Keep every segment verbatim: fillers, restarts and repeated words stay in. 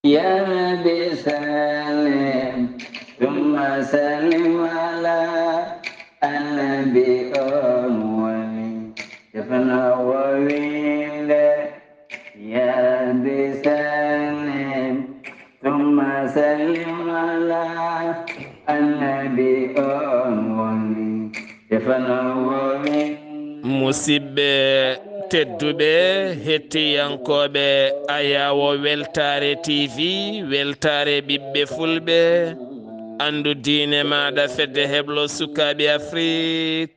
يا رب سلم ثم سلم على النبي أول. Defna wowinde. يا رب سلم ثم سلم على النبي أول. Defna wowinde. Musidɓe tedduɓe, hettiyankooɓe Ayawo Weltaare T V, Weltaare ɓiɓɓe Fulɓe, anndu diine maaɗa, fedde heblo sukaaɓe Afrik.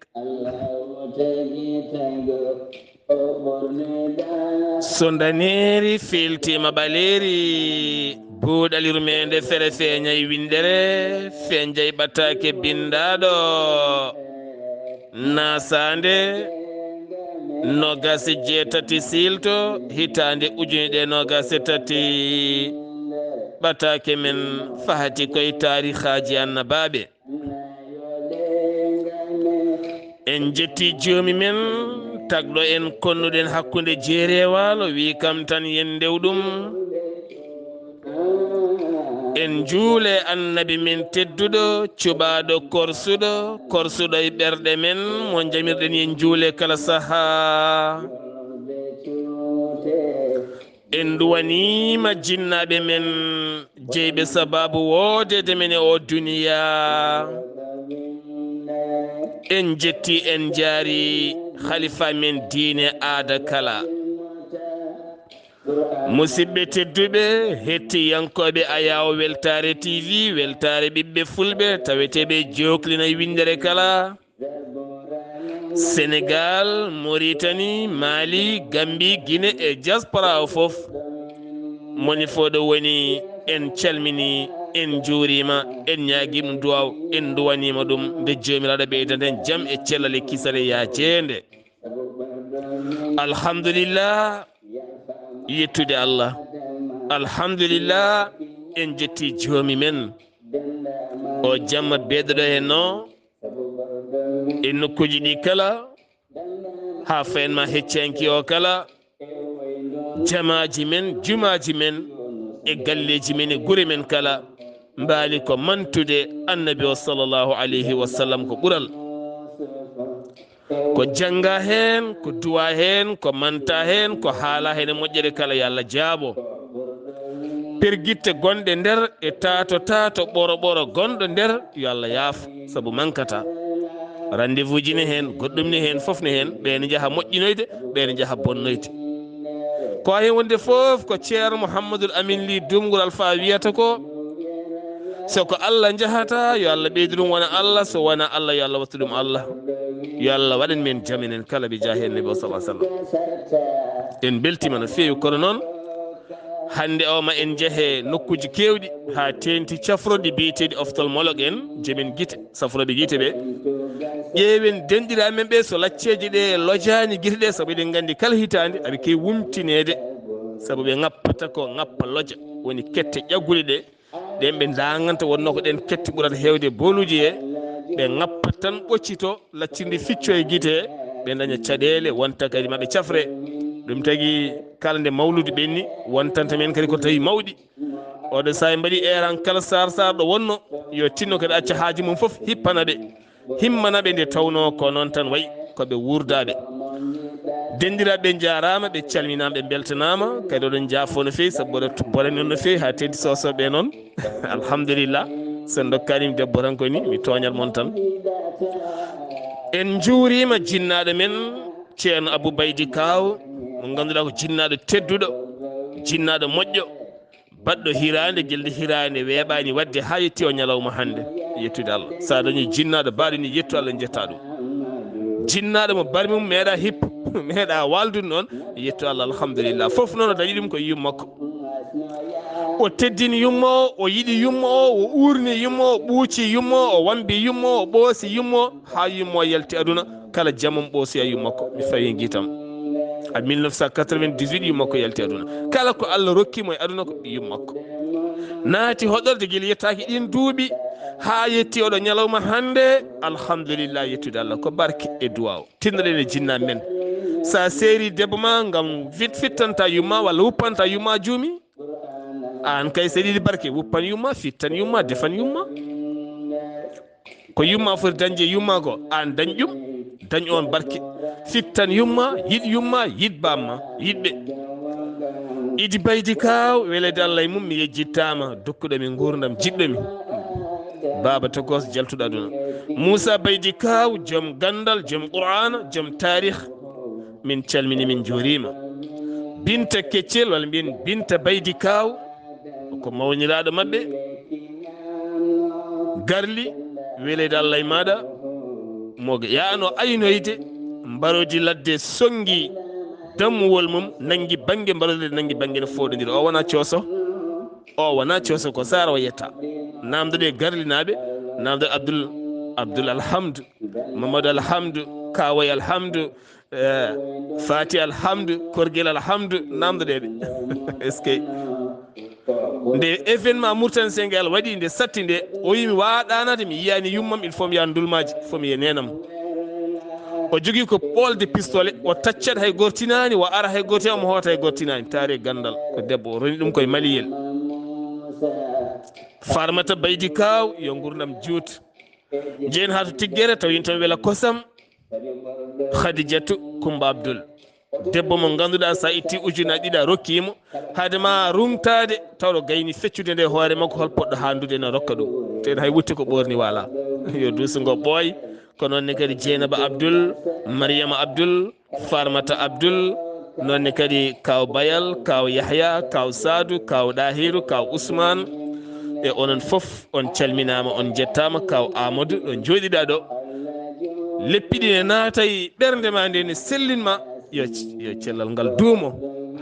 So ndaneeri fiiltiima ɓaleeri, buuɗal yurmeende fere feeñay winndere, feeñay ɓataake binndaaɗo. Naasaande noogaas e jeetati siilto, hitaande ujunere noogaas e tati, ɓataake men fahati koy taarihaaji annabaaɓe. En jetti joomi men, tagɗo en konnuɗen hakkunde jeeri e waalo, wi kam tan yen ndew ɗum. En njuule annabi men tedduɗo, cuɓaaɗo korsuɗo, korsuɗo e ɓerɗe men, mo jamirɗen yen njuule kala sahaa. En nduwaniima jinnaaɓe men, jeyɓe sabaabu woodeede men e oo duniyaa. En jetti, en njaari halifa men diine aada kala. Musidɓe tedduɓe, hettiyankooɓe Ayawo Weltaare T V, Weltaare ɓiɓɓe Fulɓe, taweteeɓe jooklina e winndere kala. Senegal, Mauritanie, Mali, Gambie, Guinée e diaspora o fof. Moni fof ɗo woni, en calmini, en njuurima, en ñaagima duwaw, en duwanima ɗum nde Joomiraaɗo ɓeydanta en jam e cellal e kisal e yaajeende. Alhamdulillah, yettude Allah. Alhamdulillah, en jetti joomi men. O jamma beeɗo ɗo henno, e nokkuuji ɗi kala, haa fayen ma heccanki o kala, jamaaji men, jumaaji men, e galleeji men, e gure men kala, mbaali ko mantude Annabi o sallallahu alayhi wa sallam ko ɓural. Ko jannga heen, ko duwa heen, ko manta heen, ko haala heen e moƴƴere kala, yo Allah jaabo. Pergitte gonɗe nder e taato taato ɓoro ɓoro gonɗo nder, yo Allah yaafo, sabu mankata. Rendez-vous ji ne heen, goɗɗum ne heen, fof ne heen, ɓe ne njaha moƴƴinoyde, ɓe ne njaha bonnoyde. Ko heen wonde fof ko Ceerno Mouhamadoul Amine Ly Doumgol Alpha wiyata ko, so ko Allah njahata, yo Allah ɓeydu ɗum wona Allah, so wona Allah, yo Allah wattu ɗum Allah. Yo Allah waɗan men jam enen kala, bi jaahi Annabi o sallallahu alaihi wasallam. En beltima no feewi, kono noon hannde o ma en njehe nokkuuji keewɗi haa teenti cafroɗi biyeteeɗi ophtalmologue en, jomen gite, safrooɓe gite ɓe. Ƴeewen denɗiraaɓe men ɓe, so lacceeje ɗe lojaani gite ɗe, sabu eɗen nganndi kala hitaande aɓe keewi wumtineede, sabu ɓe ŋappata ko ŋappa loja, woni kette ƴagguɗe ɗe, ɗen ɓe ndaŋanta, wonno ko ɗen kette ɓurata heewde booluuji he, ɓe ŋappat tan ɓoccito, laccirde ficco e gite, ɓe daña caɗeele, wonta kadi maɓe cafre. Ɗum tagi kala nde mawluudu ɓenni, wontanta men kadi ko tawi mawɗi. Oɗo sahaa en mbaɗi eeran kala saar saar ɗo wonno, yo tinno kadi acca haaji mum fof hippana ɓe, himmana ɓe nde tawnoo ko noon tan wayi, ko ɓe wuurdaaɓe. Denɗiraaɓe ɓe njaaraama, ɓe calminaama, ɓe mbeltanaama, kadi oɗon njaafoo no feewi, sabu oɗo borani on no feewi, haa teddii soosooɓe noon. Alhamdulillah, so en ndokkaani mi debbo tan ko ni, mi tooñat mon tan. En njuuriima jinnaaɗo men, Ceerno Abou Baydi Kaaw, mo ngannduɗaa ko jinnaaɗo tedduɗo, jinnaaɗo moƴƴo, baɗɗo hiraande, gilɗi hiraande weeɓaani waɗde haa yetti o ñalawma hannde. Yettude Allah. So a dañii jinnaaɗo baaɗo ni, yettu Allah, njettaa ɗum. Jinnaaɗo mo barmi mum meeɗaa hippo, meeɗaa waaldude noon, yettu Allah, alhamdulillah. Fof noon o dañi ɗum ko yumma makko. O teddini yumma o, o yiɗi yumma o, o uurni yumma o, o ɓuuci yumma o, o wambi yumma o, o ɓoosi yumma o, haa yumma o yalti aduna. Kala jamum ɓoosi a yumma makko, mi fawi gitam. A mille neuf cent quatre-vingt-dix-huit yumma makko yalti aduna. Kala ko Allah rokki mo e aduna ko yumma makko. Naati hoɗorde gila yettaaki ɗin duuɓi, haa yetti oɗo ñalawma hannde, alhamdulillah, yettude Allah ko barke e duwaaw. Tinnoɗen e jinnaaɓe men. Sa seeri debbo ma ngam fit-, fittanta yumma walla wuppanta yumma juumi, Aan kay, so yiɗi barke, wuppan yumma, fittan yumma, defan yumma. Ko yumma foti dañde yumma ko, aan dañ ɗum, dañ oon barke. Fittan yumma, yiɗ yumma, yiɗ bamma, yiɗɓe. Idi Baydi Kaaw, weleede Allah e mum, mi yejjittaama, dokkuɗo mi nguurndam, jiɗɗo mi. Baaba Tokos, jaltuɗo aduna. Muusa Baydi Kaaw, joom ganndal, joom Qur'aana, joom taarih. Min calmini, min njuuriima. Binta Keccel, walla mbiyen Binta Baydi Kaaw, ko mawniraaɗo maɓɓe. Garli, weleede Allah e maaɗa. Mo yaano aynoyde, mbaroodi ladde sonngi dammuwol mum, nanngi bannge, mbaroodi ladde nanngi bannge no fooɗondira. O wonaa cooso. O wonaa cooso, ko Saara o yetta. Naamndoɗe garlinaaɓe, naamndoɗe Abdul, Abdul Alhamdu, Mamadou Alhamdu, Kaawoy Alhamdu, eh, Fati Alhamdu, Korgel Alhamdu, naamndoɗe ɓe. Est-ce que nde événement Mauritanie Sénégal waɗi, nde satti nde, o wi mi waaɗanade, mi yiyani yummam, il faut mi yaha Ndulmaaji, il faut mi yiya neenam. O jogii ko ɓolde pistolet, o taccat hay gooto tinaani, o ara hay gooto, omo hoota hay gooto tinaani. Taari ganndal, ko debbo, o roni ɗum koye Maliyel. Farmata Baydi Kaaw, yo nguurndam juut. Jeen haa to Tiggere, taw yintoon wela kosam. Khadijatu Kumba Abdul. Debbo mo ngannduɗaa, so a itti ujunaaji ɗiɗi a rokki mo, hade ma rumtaade, taw ɗo gayni feccude nde hoore makko, hol poɗɗo haandude ene rokka ɗum. Teen hay wutte ko ɓoorni wala. Yo duuso ngo ɓooy. Ko noon ne kadi Jeynaba Abdul, Mariyama Abdul, Farmata Abdul, noon ne kadi Kaaw Bayal, Kaaw Yahya, Kaaw Saadu, Kaaw Ɗahiru, Kaaw Usmaan. E onon fof, on calminaama, on njettaama. Kaaw Amadou, ɗo njooɗiɗaa ɗo, leppi ɗi ne naata e ɓernde ma nde, ne sellin ma. Yo, yo cellal ngal duumo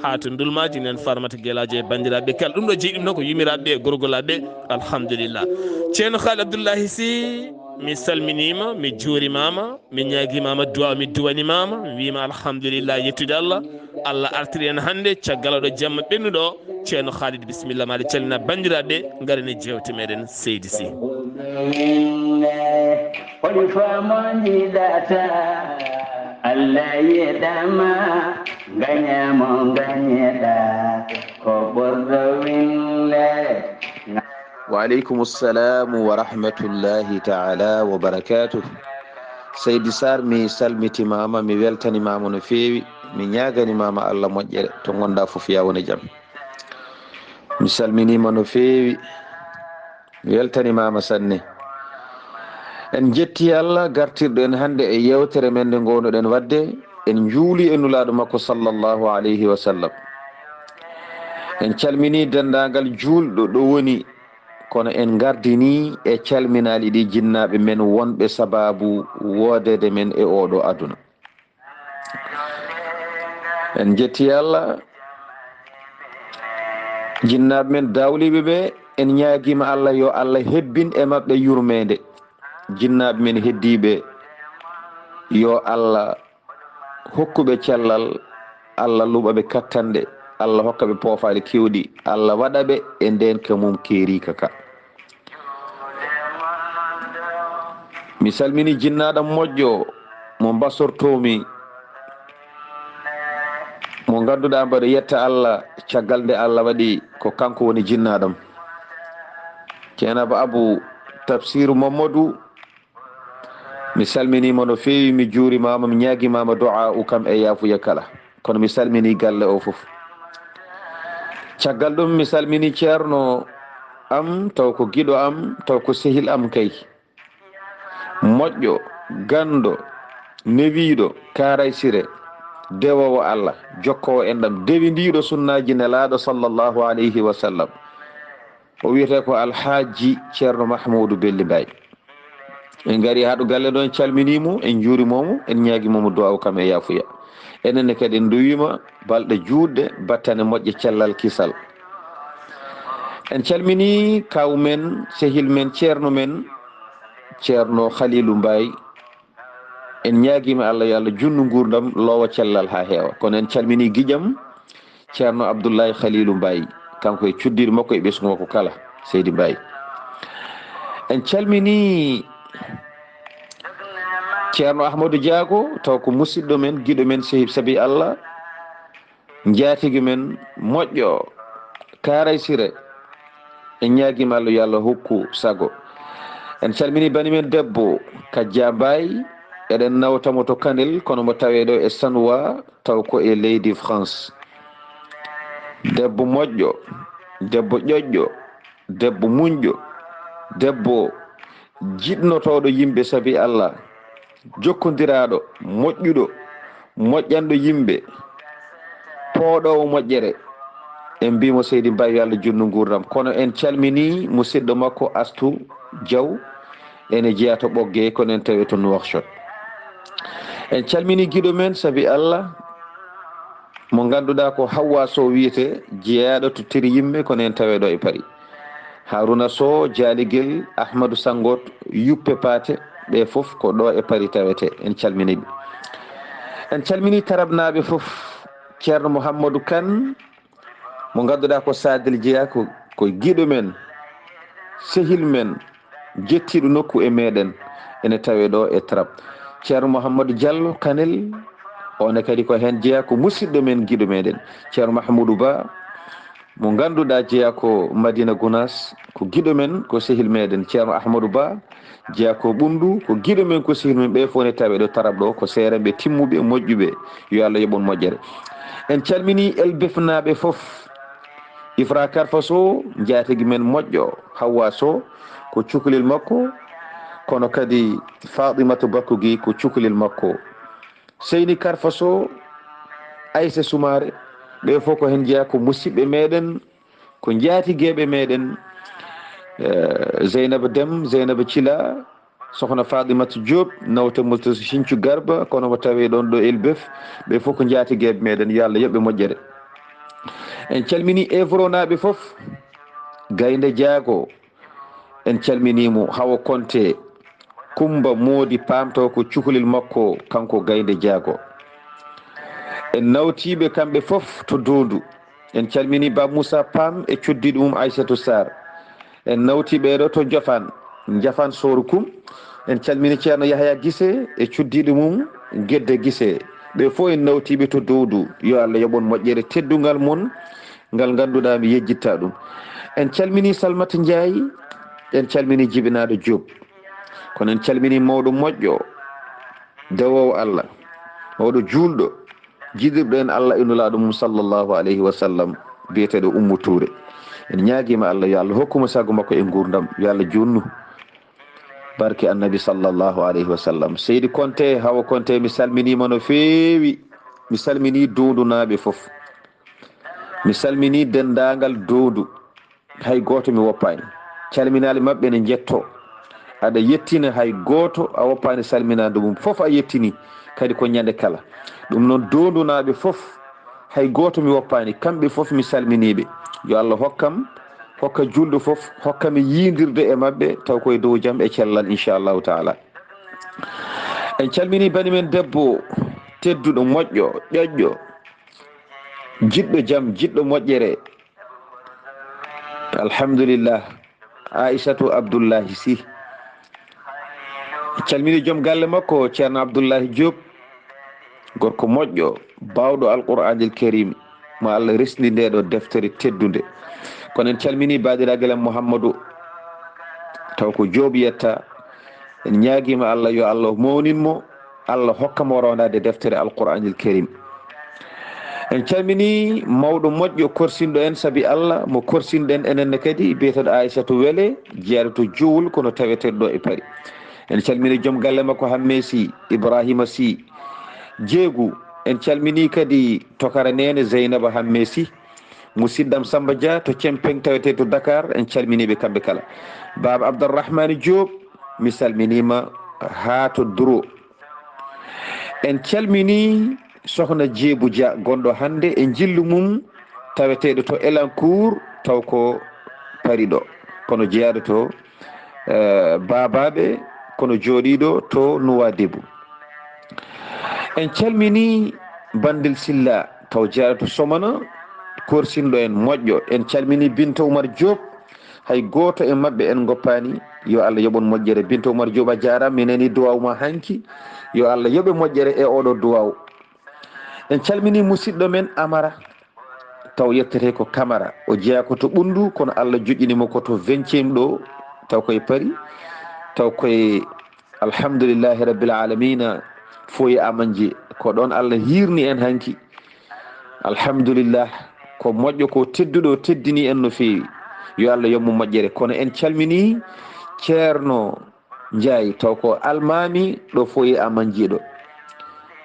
haa to Ndulmaaji. Nen Farmata Gelaajo e banndiraaɓe kala. Ɗum ɗo jeyi ɗum noon ko yumiraaɓe ɓe e gorgolaaɓe ɓe. Alhamdulillah. Ceerno Haali Abdullahi Si, mi salminiima, mi juurimaama, mi ñaagimaama duwaaw, mi duwanimaama, mi wiima alhamdulillah, yettude Allah. Allah artiri en hannde caggal oɗo jamma ɓennuɗo o. Ceerno Khalid, bisimilla, maɗa calmina banndiraaɓe, ngaren e jeewte meɗen, seydi Sy. Holi famo jiɗata, Allah yeɗama, gañamo gañeɗa, ko ɓurɗo winde. Wa aleykum salam wa rahmatullahi taala wa barakatuh. Seydi Sarr, mi salmitimaama, mi weltanimaama no feewi, mi ñaaganimaama Allah moƴƴere, to ngonɗa fof, ya won e jam. Mi salminiima no feewi, mi weltanimaama sanne. En njetti Allah gartirɗo en hannde e yeewtere men nde ngownoɗen waɗde, en njuuli e Nulaaɗo makko sallallahu alayhi wa sallam. En calmini denndaangal juulɗo ɗo woni, kono en ngardini e calminaali ɗi jinnaaɓe men wonɓe sabaabu woodeede men e ooɗo aduna. En njetti Allah. Jinnaaɓe men dawliiɓe ɓe, en ñaagiima Allah yo Allah hebbin e maɓɓe yurmeende. Jinnaaɓe men heddiiɓe, yo Allah hokku ɓe cellal, Allah luuɓa ɓe kattanɗe, Allah hokka ɓe poofaali keewɗi, Allah waɗa ɓe e ndeen ka mum keeriika ka. Mi salmini jinnaaɗo moƴƴo mo mbasortoomi, mo ngannduɗaa mbaɗo yetta Allah caggal nde Allah waɗi ko kanko woni jinnaaɗam. Ceenaba Abu Tafsiru Mamadou, mi salminiima no feewi, mi juurimaama, mi ñaagimaama du'aa'u kam e yaafuya kala. Kono mi salmini galle o fof. Caggal ɗum, mi salmini ceerno am, taw ko giɗo am, taw ko sehil am kay. Moƴƴo, ganndo, newiiɗo, Kaaray Sire, dewoowo Allah, jokkoowo enɗam, dewindiiɗo sunnaaji Nelaaɗo sallallahu alayhi wa sallam. O wiyetee ko Alhaji Ceerno Mahmuudu Belli Mbaay. En ngari haa ɗo galle ɗo, en calminii mo, en njuuriima mo, en ñaagii mo duwaaw kam e yaafuya. Enen ne kadi en nduwiima balɗe juutɗe, battane moƴƴe, cellal, kisal. En calminii kaaw men, sehil men, ceerno men, Ceerno Khalilu Mbaay. En ñaagiima Allah, yo Allah junnu nguurndam, loowa cellal haa heewa. Kono en calminii giƴam, Ceerno Abdullahi Khalilu Mbaay, kanko e cuddiiɗo makko e ɓesngu makko kala, Seydi Mbaay. En calminii Ceerno Ahmadou Diago, taw ko musidɗo men, giɗo men, sehil sabi Allah, njaatigi men moƴƴo, Kaaray Sire. En ñaagiima Allah, yo Allah hokku sago. En calmini bani men debbo Kajja Mbaay, eɗen nawta mo to Kanel, kono mo tawee ɗo e Sanwa, taw ko e leydi France. Debbo moƴƴo, debbo ƴoƴƴo, debbo muñƴo, debbo jiɗnotooɗo yimɓe sabi Allah, jokkondiraaɗo, moƴƴuɗo, moƴƴanɗo yimɓe, pooɗoowo moƴƴere. En mbiimo seydi Mbaay, yo Allah juutnu nguurndam. Kono en calmini musidɗo makko Astu Jaw, ene jeyaa to Ɓoggee, kono en tawee to Nuwakshot. En calmini giɗo men sabi Allah, mo ngannduɗaa ko Hawwa Sow wiyetee, jeyaaɗo to Tiri Yimme, kono en tawee ɗo e Paris. Haruna Sow, Jaaligel, Ahmadu Sanngoot, Yuppe Paate, ɓe fof ko ɗo e Paris tawetee. En calminii ɓe. En calminii Tarabnaaɓe fof. Ceerno Mouhamadou Kane, mo ngannduɗaa ko Sadel jeyaa, ko, ko giɗo men, sehil men, jettiiɗo nokku e meɗen, ene tawee ɗo e Tarab. Ceerno Mouhamadou Diallo Kanel, oon kadi ko heen jeyaa, ko musidɗo men, giɗo meɗen. Ceerno Mahmoudou Ba, mo ngannduɗaa jeyaa ko Madina Gounass, ko giɗo men, ko sehil meɗen. Ceerno Ahmadou Ba, jeyaa ko Ɓunndu, ko giɗo men, ko sehil men, ɓe fof ne tawee ɗo Tarab ɗo, ko seerenɓe timmuɓe, moƴƴuɓe. Yo Allah yoɓ on moƴƴere. En calminii Elbefnaaɓe fof. Ifra Karfa Sow, njaatigi men moƴƴo, Hawwa Sow, ko cukalel makko, kono kadi Fatimata Bakkugi ko cukalel makko. Seyni Karfa Sow, Aysa Sumaare, ɓe fof ko heen jeyaa, ko musidɓe meɗen, ko njaatigeeɓe meɗen, eh, Zeynaba Dem, Zeynaba Cila, Sokhna Fatimata Diop, nawta mo to Sinthiou Garba, kono mo tawee ɗoon ɗo Elbeuf, ɓe fof ko njaatigeeɓe meɗen, yo Allah yoɓ ɓe moƴƴere. En calminii Évronaaɓe fof, Gaynde Jaago, en calminii mo, Hawa Konte, Kumba Moodi Paam, taw ko cukalel makko, kanko Gaynde Jaago. En nawtii ɓe kamɓe fof to Doondu. En calminii Baba Moussa Paam e cuddiiɗo mum Aissatou Sarr. En nawtii ɓe ɗo to Jofaan, Njafaan Sooru Kum. En calminii Ceerno Yahaya Gise e cuddiiɗo mum Gedde Gise. Ɓe fof en nawtii ɓe to Doondu. Yo Allah yoɓ on moƴƴere teddungal mon, ngal ngannduɗaa mi yejjitta ɗum. En calminii Salmata Njaay, en calminii jibinaaɗo Diop. Kono en calminii mawɗo moƴƴo, dewoowo Allah, mawɗo juulɗo, jiɗirɗo en Allah e Nulaaɗo mum sallallahu alayhi wa sallam, biyeteeɗo Ummu Tuure. En ñaagiima Allah, yo Allah hokku mo sago makko e nguurndam, yo Allah juutnu barke Annabi sallallahu alayhi wa sallam. Seydi Konte, Hawa Konte, mi salminiima no feewi. Mi salminii Doondunaaɓe fof. Mi salminii denndaangal Doondu. Hay gooto mi woppaani. Calminaali maɓɓe ne njettoo. Aɗa yettina, hay gooto a woppaani salminaandu mum. Fof a yettini, kadi ko ñande kala. Ɗum noon, Doondunaaɓe fof, hay gooto mi woppaani. Kamɓe fof mi salminii ɓe. Yo Allah hokkam, hokka juulɗo fof, hokka mi yiindirde e maɓɓe, taw koye dow jam e cellal, inchallahu taala. En calminii bani men debbo tedduɗo, moƴƴo, ƴoƴƴo, jiɗɗo jam, jiɗɗo moƴƴere. Alhamdulillah. Aissatou Abdoullahi Sy. Calmini joom galle makko, Ceerno Abdoullahi Diop. Gorko moƴƴo, baawɗo Alqur'aanil Karim. Mo Allah resndi nde ɗo deftere teddunde. Kono en calmini baaɗiraagal am Mouhamadou, taw ko Diop yetta. En ñaagiima Allah, yo Allah mawnin mo, Allah hokka mo roondaade deftere Alqur'aanil Karim. En calmini mawɗo moƴƴo korsinɗo en sabi Allah, mo korsinɗen enen ne kadi, biyeteeɗo Aissatou Wele, jeyaaɗo to Jowol, kono taweteeɗo ɗo e Paris. En calmini joom galle makko Hamme Sy, Ibrahima Sy, Jeegu. En calmini kadi Tokara Neene Zeynaba Hamme Sy, musidɗam Samba Dia to Cempeng tawetee to Dakar, en calmini ɓe kamɓe kala. Baaba Abdourahmane Diop, mi salminiima haa to Duro. En calmini Sokhna Jeebu Dia, gonɗo hannde e njillu mum, taweteeɗo to Elancourt, taw ko Paris ɗo, kono jeyaaɗo to, eh, Baabaaɓe, kono jooɗiiɗo to Nouadhibou. En calmini Bandel Silla, taw jeyaaɗo to Somona, korsinɗo en moƴƴo. En calmini Binta Oumar Diop, hay gooto e maɓɓe en ngoppaani. Yo Allah yoɓ on moƴƴere. Binta Oumar Diop, a jaaraama, mi nanii duwaaw ma hanki. Yo Allah yoɓe moƴƴere e oɗo duwaaw. En calmini musidɗo men Amara taw yettete ko Kamara, o jeyaa ko to Ɓunndu, kono Allah joƴƴini mo ko to vingtième ɗo, taw koye Paris, taw koye alhamdulillahi rabbil alamina, foye amanji, ko ɗon Allah hiirni en hanki. Alhamdulillah, ko moƴƴo, ko tedduɗo, teddini en no feewi. Yo Allah yommo moƴƴere. Kono en calmini Ceerno Njaay, taw ko almaami ɗo foye amanjiiɗo.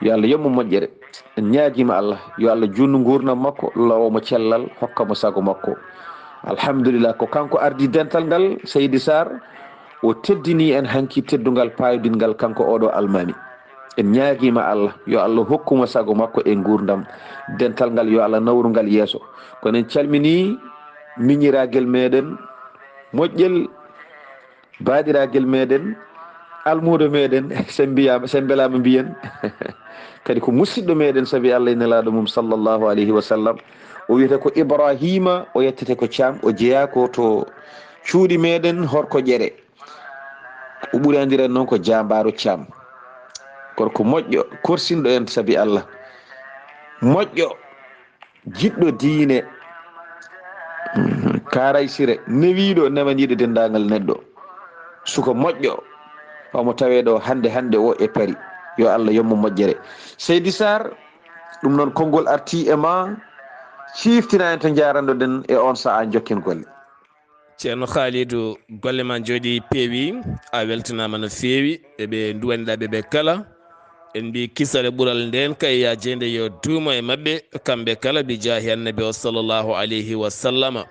Yo Allah yommo moƴƴere. En ñaagiima Allah, yo Allah juutnu nguurndam makko, lawo mo cellal, hokka mo sago makko. Alhamdulillah, ko kanko ardi dental ngal, Seydi Sarr, o teddini en hanki teddungal paayodingal kanko oɗo almaami. En ñaagiima Allah, yo Allah hokku mo sago makko e nguurndam. Dental ngal, yo Allah nawru ngal yeeso. Kono en calmini miñiragel meɗen, moƴƴel, baaɗiragel meɗen, almuudo meɗen, so en mbiyaama, so en mbelaama mbiyen. Kadi ko musiɗɗo meɗen, sabi Allah e Nelaaɗo mum, sallallahu alayhi wa sallam. O wiyete ko Ibrahima, o yettete ko Caam, o jeyaa ko to cuuɗi meɗen, Horko Ƴere. O ɓuri anndireede noon ko Jaambaaru Caam. Gorko moƴƴo, korsinɗo en sabi Allah. Moƴƴo, jiɗɗo diine. Mhm. Kaaraysire, newiiɗo, newaniiɗo denndaangal neɗɗo. Suka moƴƴo, omo tawee ɗo hannde, hannde o e Paris. Yo Allah yommo moƴƴere. Seydi Sarr, ɗum noon konngol artii e ma, ciiftina en to njaaranɗo-ɗen e oon sahaa, njokken golle. Ceerno Khalidou, golle ma njooɗi, peewi, a weltanaama no feewi e ɓe nduwaniɗaa ɓe ɓe kala. En mbi kisal e ɓural ndeen kay, yaa jeynde yo duumo e maɓɓe, kamɓe kala, bi jaahi annabi o sallallahu alayhi wa sallama.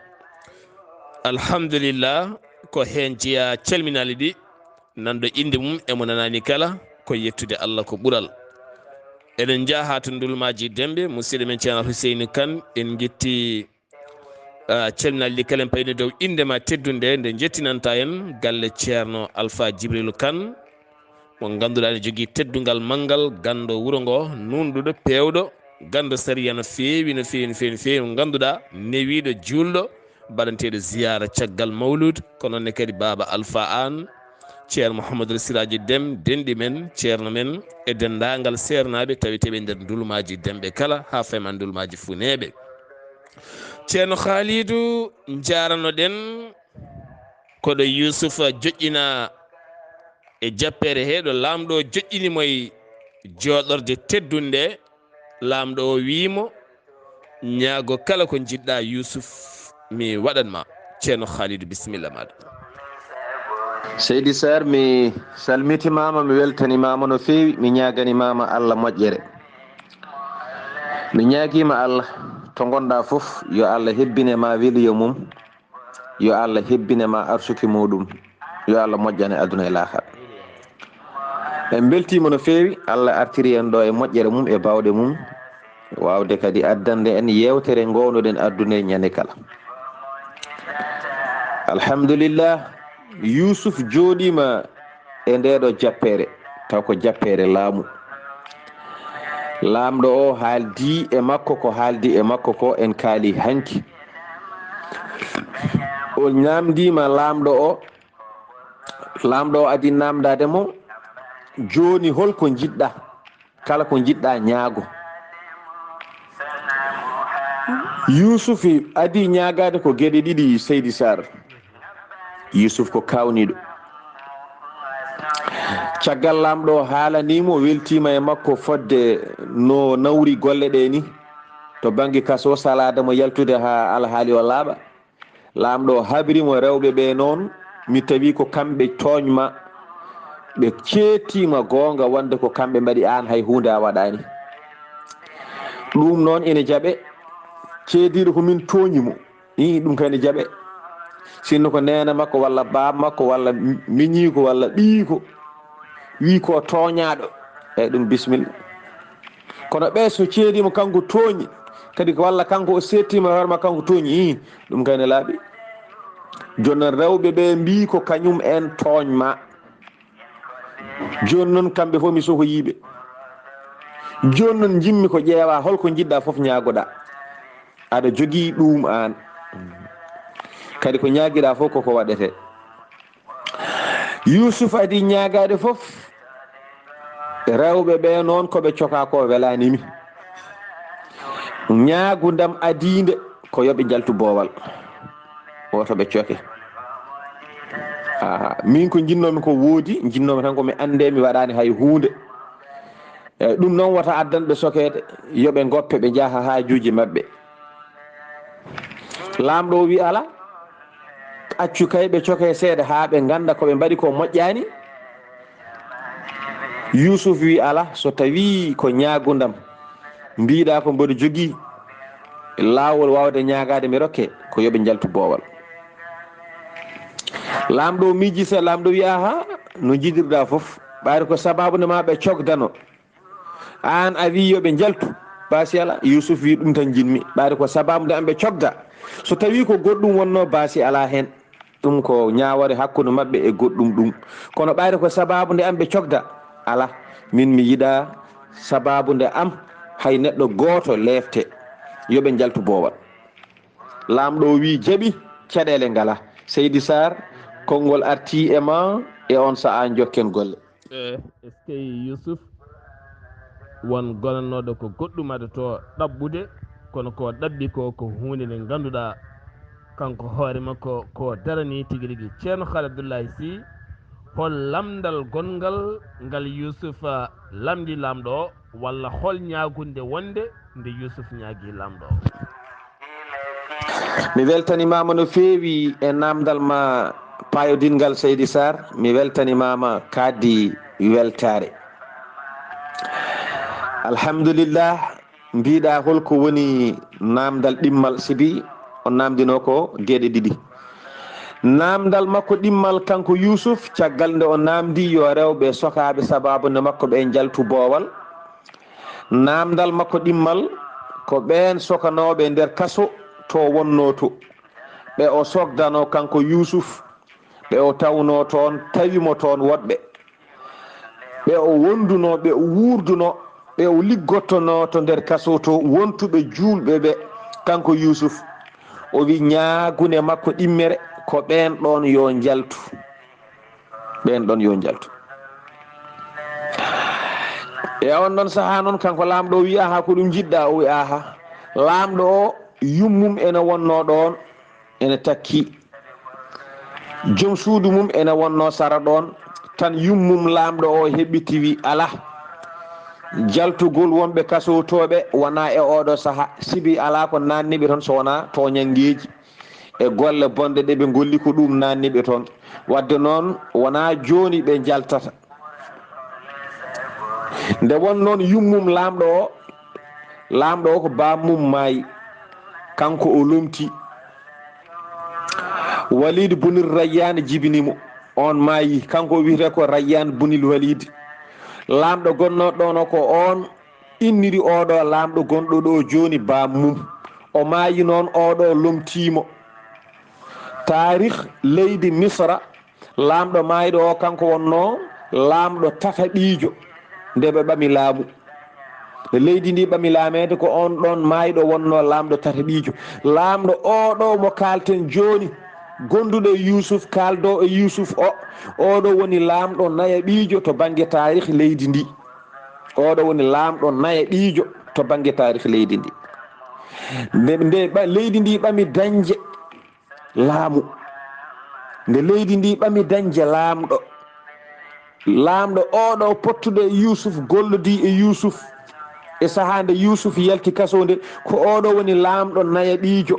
Alhamdulillah, ko heen jeyaa calminaali ɗi, nanɗo innde mum e mo nanaani kala, ko yettude Allah ko ɓural. Eɗen njaha to Ndulmaaji Demɓe, musidɗo men Ceerno Huseyni Kan, en njetti, ah, calminaali ɗi kala, en payni dow innde ma teddunde nde njettinanta en galle Ceerno Alfa Jibril Kan, mo ngannduɗaa ne jogii teddungal manngal, ganndo wuro ngo, nuunɗuɗo, peewɗo, ganndo sariya no feewi, no feewi, no feewi, no feewi, mo ngannduɗaa newiiɗo, juulɗo, baɗanteeɗo ziyaara caggal mawlud, ko noon ne kadi Baaba Alfa Aan, Ceerno Mouhamadou Siraji Dem, denɗi men, ceerno men, e denndaangal seernaaɓe taweteeɓe nder Ndulmaaji Demɓe kala, haa fayma Ndulmaaji Funeeɓe. Ceerno Khalidou, njaarano-ɗen, ko ɗo Yuusufa joƴƴina e jappeere he, ɗo Laamɗo joƴƴini mo e jooɗorde teddunde, Laamɗo o wi'i mo, "Ñaago kala ko njiɗɗaa, Yuusuf, mi waɗan ma." Ceerno Khalidou, bisimilla maaɗa. Seydi Sarr, mi salmitimaama, mi weltanimaama no feewi, mi ñaaganimaama Allah moƴƴere. Mi ñaagiima Allah, to ngonɗaa fof, yo Allah hebbine ma weliyo mum, yo Allah hebbine ma arsuki muɗum, yo Allah moƴƴane aduna e laakhara. En mbeltiima no feewi, Allah artiri en ɗo e moƴƴere mum e baawɗe mum, waawde kadi addande en yeewtere ngownoɗen aduna e ñande kala. Alhamdulillah, Yuusuf jooɗiima e ndeeɗo jappeere, taw ko jappeere laamu. Laamɗo o haaldi e makko ko haaldi e makko ko, en kaali hanki. O ñaamdiima laamɗo o, laamɗo o adi naamndaade mo, "Jooni hol ko njiɗɗaa? Kala ko njiɗɗaa ñaago." Yuusuf adi ñaagaade ko geɗe ɗiɗi, Seydi Sarr. Yuusuf ko kaawniiɗo. Caggal laamɗo o haalanii mo, weltiima e makko fodde no nawri golle ɗe ni. To bannge kaso, salaade mo yaltude haa alhaali o laaɓa. Laamɗo o habri mo, "Rewɓe ɓe noon, mi tawi ko kamɓe tooñ ma. Ɓe ceettiima goonga wonde ko kamɓe mbaɗi aan, hay huunde a waɗaani. Ɗum noon ene jaɓe, ceediiɗo ko min tooñi mo." Ii, ɗum kadi ne jaɓe. Sinno ko neene makko walla baaba makko walla miñiiko walla ɓiyiiko wii ko tooñaaɗo, eyi, ɗum bisimilla. Kono ɓe so ceediima kanko tooñi, kadi ko walla kanko o seettiima hoore ma kanko tooñi, ii, ɗum kadi ne laaɓi. Jooni noon rewɓe ɓe mbii ko kañum en tooñ ma. Jooni noon kamɓe fof mi sohoyii ɓe. Jooni noon njimmi ko ƴeewa hol ko njiɗɗaa fof ñaagoɗaa. Aɗa jogii ɗum aan. Kadi ko ñaagiɗaa fof koko waɗetee. Yuusuf adi ñaagaade fof. Rewɓe ɓe noon ko ɓe cokaa ko welaani mi. Ñaagundam adiinde ko yo ɓe njaltu boowal, woto ɓe coke. Aha, min ko njinnoomi ko woodi, njinnoomi tan ko mi annde, mi waɗaani hay huunde. Eyi, ɗum noon wota addan ɓe sokeede, yo ɓe ngoppe, ɓe njaha haajuuji maɓɓe. Laamɗo o wi ala, accu kay ɓe coke seeɗa haa ɓe ngannda ko ɓe mbaɗi ko moƴƴaani. Yuusuf wi ala, so tawii ko ñaagundam, mbiɗa ko mboɗo jogii laawol waawde ñaagaade mi rokke, ko yo ɓe njaltu boowal. Laamɗo o miiji seeɗa, laamɗo wi aha, no njiɗirɗa fof, ɓayri ko sabaabu nde ma ɓe cogdano. Aan a wi yo ɓe njaltu, baasi ala. Yuusuf wi ɗum tan njiɗmi, ɓayri ko sabaabu nde am ɓe cogda. So tawii ko goɗɗum wonnoo, baasi ala heen. Ɗum ko ñaawore hakkunde maɓɓe e goɗɗum ɗum. Kono ɓayri ko sabaabu nde am ɓe cogda, ala, min mi yiɗa sabaabu nde am hay neɗɗo gooto leefte. Yo ɓe njaltu boowal. Laamɗo o wi jaɓi, caɗeele ngala. Seydi Sarr, konngol arti e ma e on sa'a, njokken golle. Eh, eskey Yusuf, won gonannooɗo ko goɗɗum adotoo ɗaɓɓude, kono ko ɗaɓɓi ko, ko huunde nde ngannduɗaa kanko hoore makko ko darani tigi rigi. Ceerno Khaali Abdullahi Sy, hol lamndal gonngal ngal Yusufa lamndi Laamɗo o, walla hol ñaagunde wonde nde Yusuf ñaagi Laamɗo o? Mi weltanimaama no feewi e naamndal ma paayodinngal, Seydi Sarr. Mi weltanimaama kadi weltaare. Alhamdulillah, mbiɗa hol ko woni naamndal ɗimmal, sibi on naamndino ko geɗe ɗiɗi. Naamndal makko ɗimmal kanko Yuusuf, caggal nde o naamndi yo rewɓe sokaaɓe sabaabu nde makko ɓe njaltu boowal. Naamndal makko ɗimmal ko ɓeen sokanooɓe nder kaso to wonnoo to, ɓe o sokdanoo kanko Yuusuf, ɓe o tawnoo toon, tawi mo toon woɗɓe, ɓe o wondunoo, ɓe o wuurdunoo, ɓe o liggottonoo to nder kaso to, wontuɓe juulɓe ɓe, kanko Yuusuf. O wi ñaagunde makko ɗimmere ko ɓeen ɗoon yo njaltu. Ɓeen ɗoon yo njaltu. E on ɗoon sahaa noon, kanko Laamɗo o wi aha, ko ɗum njiɗɗa? O wi aha, Laamɗo o yummum ene wonnoo ɗoon, ene takki. Joom suudu mum ene wonnoo sara ɗoon, tan yummum Laamɗo o heɓɓiti wi ala. Jaltugol wonɓe kasowtooɓe wonaa e ooɗo sahaa, sibi alaa ko naatni ɓe toon so wonaa tooñanngeeji e golle bonɗe ɗe ɓe ngolli, ko ɗum naatni ɓe toon. Waɗde noon, wonaa jooni ɓe njaltata. Nde won noon yummum Laamɗo o, Laamɗo o ko baammum maayi, kanko o lomti. Waliid bunir Rayyaan jibini mo, oon maayi, kanko o wiyetee ko Rayyaan bunil Waliid. Laamɗo gonnooɗo ɗoon o, ko oon inniri ooɗo Laamɗo gonɗo ɗo jooni baammum. O maayi noon, ooɗo lomtii mo. Taarih leydi Misra, Laamɗo maayɗo o, kanko wonnoo laamɗo tataɓiijo nde ɓe ɓami laamu. Nde leydi ndi ɓami laameede, ko oon ɗoon maayɗo wonnoo laamɗo tataɓiijo. Laamɗo oo ɗo mo kaalten jooni, gonduɗo e Yuusuf, kaaldoo e Yuusuf o, oo ɗo woni laamɗo nayaɓiijo to bannge taarih leydi ndi. Oo ɗo woni laamɗo nayaɓiijo to bannge taarih leydi ndi. Nde, nde ɓa-, leydi ndi ɓami dañde laamu. Nde leydi ndi ɓami dañde laamɗo, laamɗo oo ɗo pottuɗo e Yuusuf, gollodii e Yuusuf, e sahaa nde Yuusuf yalti kaso nde, ko oo ɗo woni laamɗo nayaɓiijo.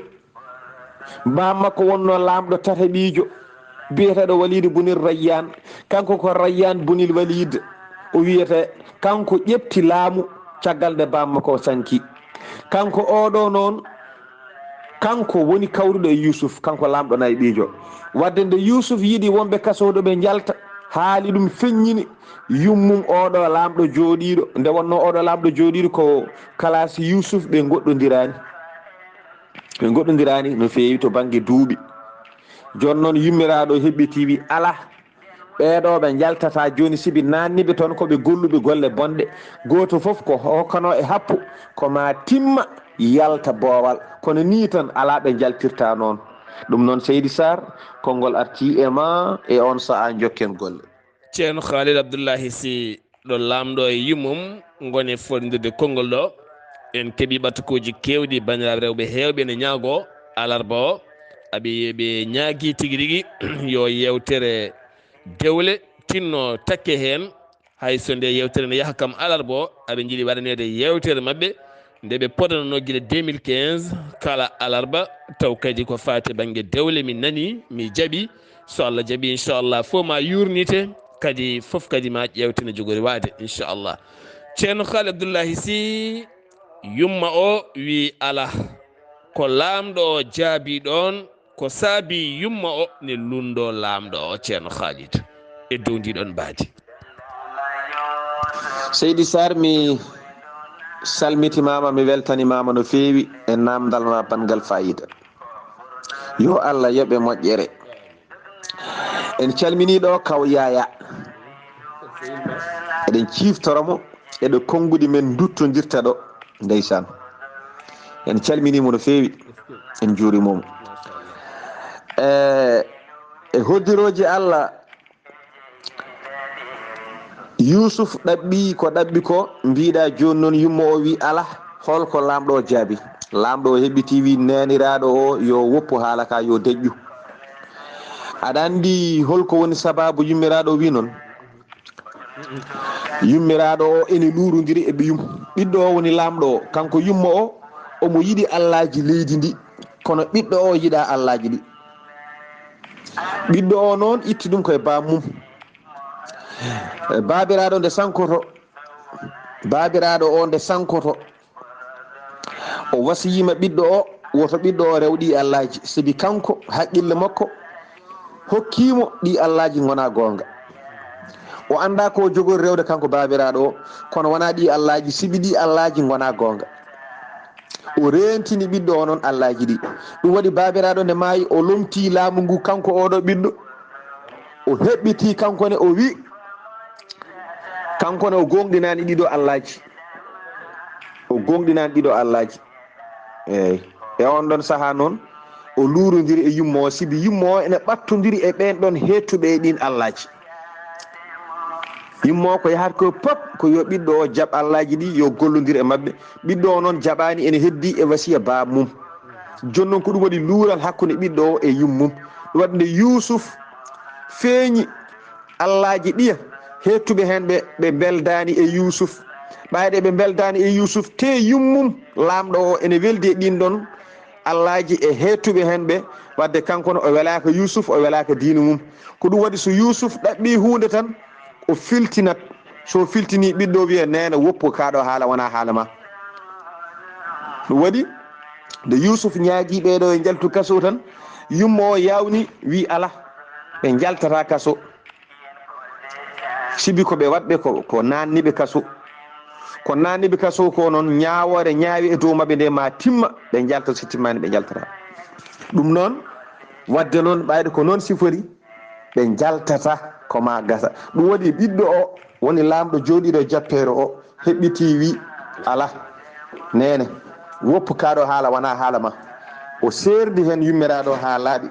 Baam makko wonnoo laamɗo tataɓiijo, biyeteeɗo Waliid bunir Rayyaan. Kanko ko Rayyaan bunil Waliid, o wiyetee. Kanko ƴefti laamu caggal nde baam makko sanki. Kanko oo ɗo noon, kanko woni kawruɗo e Yuusuf, kanko laamɗo nayaɓiijo. Waɗde nde Yuusuf yiɗi wonɓe kasooɗo ɓe njalta, haali ɗum feññini, yummum oo ɗo laamɗo jooɗiiɗo. Nde wonnoo oo ɗo laamɗo jooɗiiɗo ko kalaasi Yuusuf, ɓe ngoɗɗondiraani. Ɓe ngoɗɗondiraani no feewi to bannge duuɓi. Jooni noon yummiraaɗo heɓɓitii wi, alaa, ɓee ɗo ɓe njaltataa jooni sibi naatni ɓe toon ko ɓe golluɓe golle bonɗe. Gooto fof ko hokkanoo e happu, ko maa timma yalta boowal. Kono nii tan alaa ɓe njaltirta noon. Ɗum noon, Seydi Sarr, konngol artii e maa e oon sahaa, njokken golle. Ceerno Khalil Abdullahi Sy, ɗo laamɗo e yummum ngoni fotndirde konngol ɗo. En keɓii ɓatukuuji keewɗi, banndiraaɓe rewɓe heewɓe ene ñaagoo alarba o. Aɓe, ɓe ñaagii tigi rigi yo yeewtere dewle tinno takke heen. Hay so nde yeewtere ne yaha kam alarba o, aɓe njiɗi waɗaneede yeewtere maɓɓe nde ɓe podanoo gila deux mille quinze kala alarba, taw kadi ko faati bannge dewle. Mi nanii, mi jaɓii. So Allah jaɓii, inchallah, fof ma yuurnite, kadi fof kadi ma ƴeewte no jogori waade, inchallah. Ceerno Haali Abdullahi Sy, yumma o wi alaa. Ko laamɗo o jaabii ɗoon, ko saabii yumma o ne lunndoo laamɗo o, Ceerno Khalid, e dow ndii ɗoon mbaadi. Seydi Sarr, mi salmitimaama, mi weltanimaama no feewi e naamndal ma banngal faayiida. Yo Allah yoɓe moƴƴere. En calminii ɗo kaw Yaya. Eɗen ciiftoro mo e ɗo konnguɗi men nduttondirta ɗo. Ndeysaan. En calminii mo no feewi. En njuuriima mo. E, e hoddirooji Allah, Yuusuf ɗaɓɓi ko ɗaɓɓi ko, mbiɗa jooni noon yumma o wi alaa, hol ko laamɗo o jaabi? Laamɗo o heɓɓitii wi neeniraaɗo o yo woppu haala ka yo deƴƴu. Aɗa anndi hol ko woni sabaabu yummiraaɗo o wi noon? Yummiraaɗo o ene luurondiri e ɓiyum. Ɓiɗɗo o woni laamɗo o, kanko yumma o, omo yiɗi allaaji leydi ndi, kono ɓiɗɗo o yiɗa allaaji ɗi. Ɓiɗɗo o noon itti ɗum koye baam mum. Baabiraaɗo nde sankoto, baabiraaɗo o nde sankoto, o wasiyima ɓiɗɗo o, woto ɓiɗɗo o rew ɗi allaaji, sabi kanko haqqille makko hokkimo ɗi allaaji ngona goonga. O annda ko jogori rewde kanko baabiraaɗo o, kono wona ɗi allaaji, sabi ɗi allaaji ngona goonga. O reentini ɓiɗɗo o noon allaaji ɗi. Ɗum waɗi baabiraaɗo nde maayi, o lomtii laamu ngu kanko oɗo ɓiɗɗo. O heɓɓitii kanko ne, o wi, kanko ne o gooŋɗinaani ɗiɗo allaaji. O gooŋɗinaani ɗiɗo allaaji. Eey. E on ɗon sahaa noon, o luurondiri e yumma o, sibi yumma o ene ɓattondiri e ɓeen ɗon heettuɓe e ɗiin allaaji. Yumma o ko yahata ko pop ko yo ɓiɗɗo o jaɓ allaaji ɗi, yo gollondir e maɓɓe. Ɓiɗɗo o noon jaɓaani, ene heddi e wasiya baaba mum. Jooni noon ko ɗum waɗi luural hakkunde ɓiɗɗo o e yummum. Ɗum waɗi nde Yuusuf feeñi allaaji ɗiya, heettuɓe heen ɓe, ɓe mbeldaani e Yuusuf. Ɓayde ɓe mbeldaani e Yuusuf, te yummum laamɗo o ene weldi e ɗiin ɗon allaaji e heettuɓe heen ɓe, wadde kanko ne o welaaka Yuusuf, o welaaka diine mum. Ko ɗum waɗi so Yuusuf ɗaɓɓi huunde tan, o filtinat. So filtinii ɓiɗɗo o wiya, "Neene, woppu kaa ɗo haala wonaa haala ma." Ɗum waɗi nde Yuusuf ñaagii ɓee ɗo yo njaltu kaso tan, yumma o yaawni, wi, "Alaa, ɓe njaltataa kaso." Sibi ko ɓe waɗɓe ko, ko naanniɓe kaso. Ko naanniɓe kaso ko noon ñaawoore ñaawi e dow maɓɓe nde ma timma, ɓe njalta, so timmaani ɓe njaltataa. Ɗum noon, wadde noon, ɓayde ko noon sifori, ɓe njaltata ko ma gasa. Ɗum waɗi ɓiɗɗo o woni laamɗo jooɗiiɗo jappeere o, heɓɓitii wi, "Alaa, neene, woppu kaa ɗo haala wonaa haala ma." O seerdi heen yummiraaɗo haa laaɓi.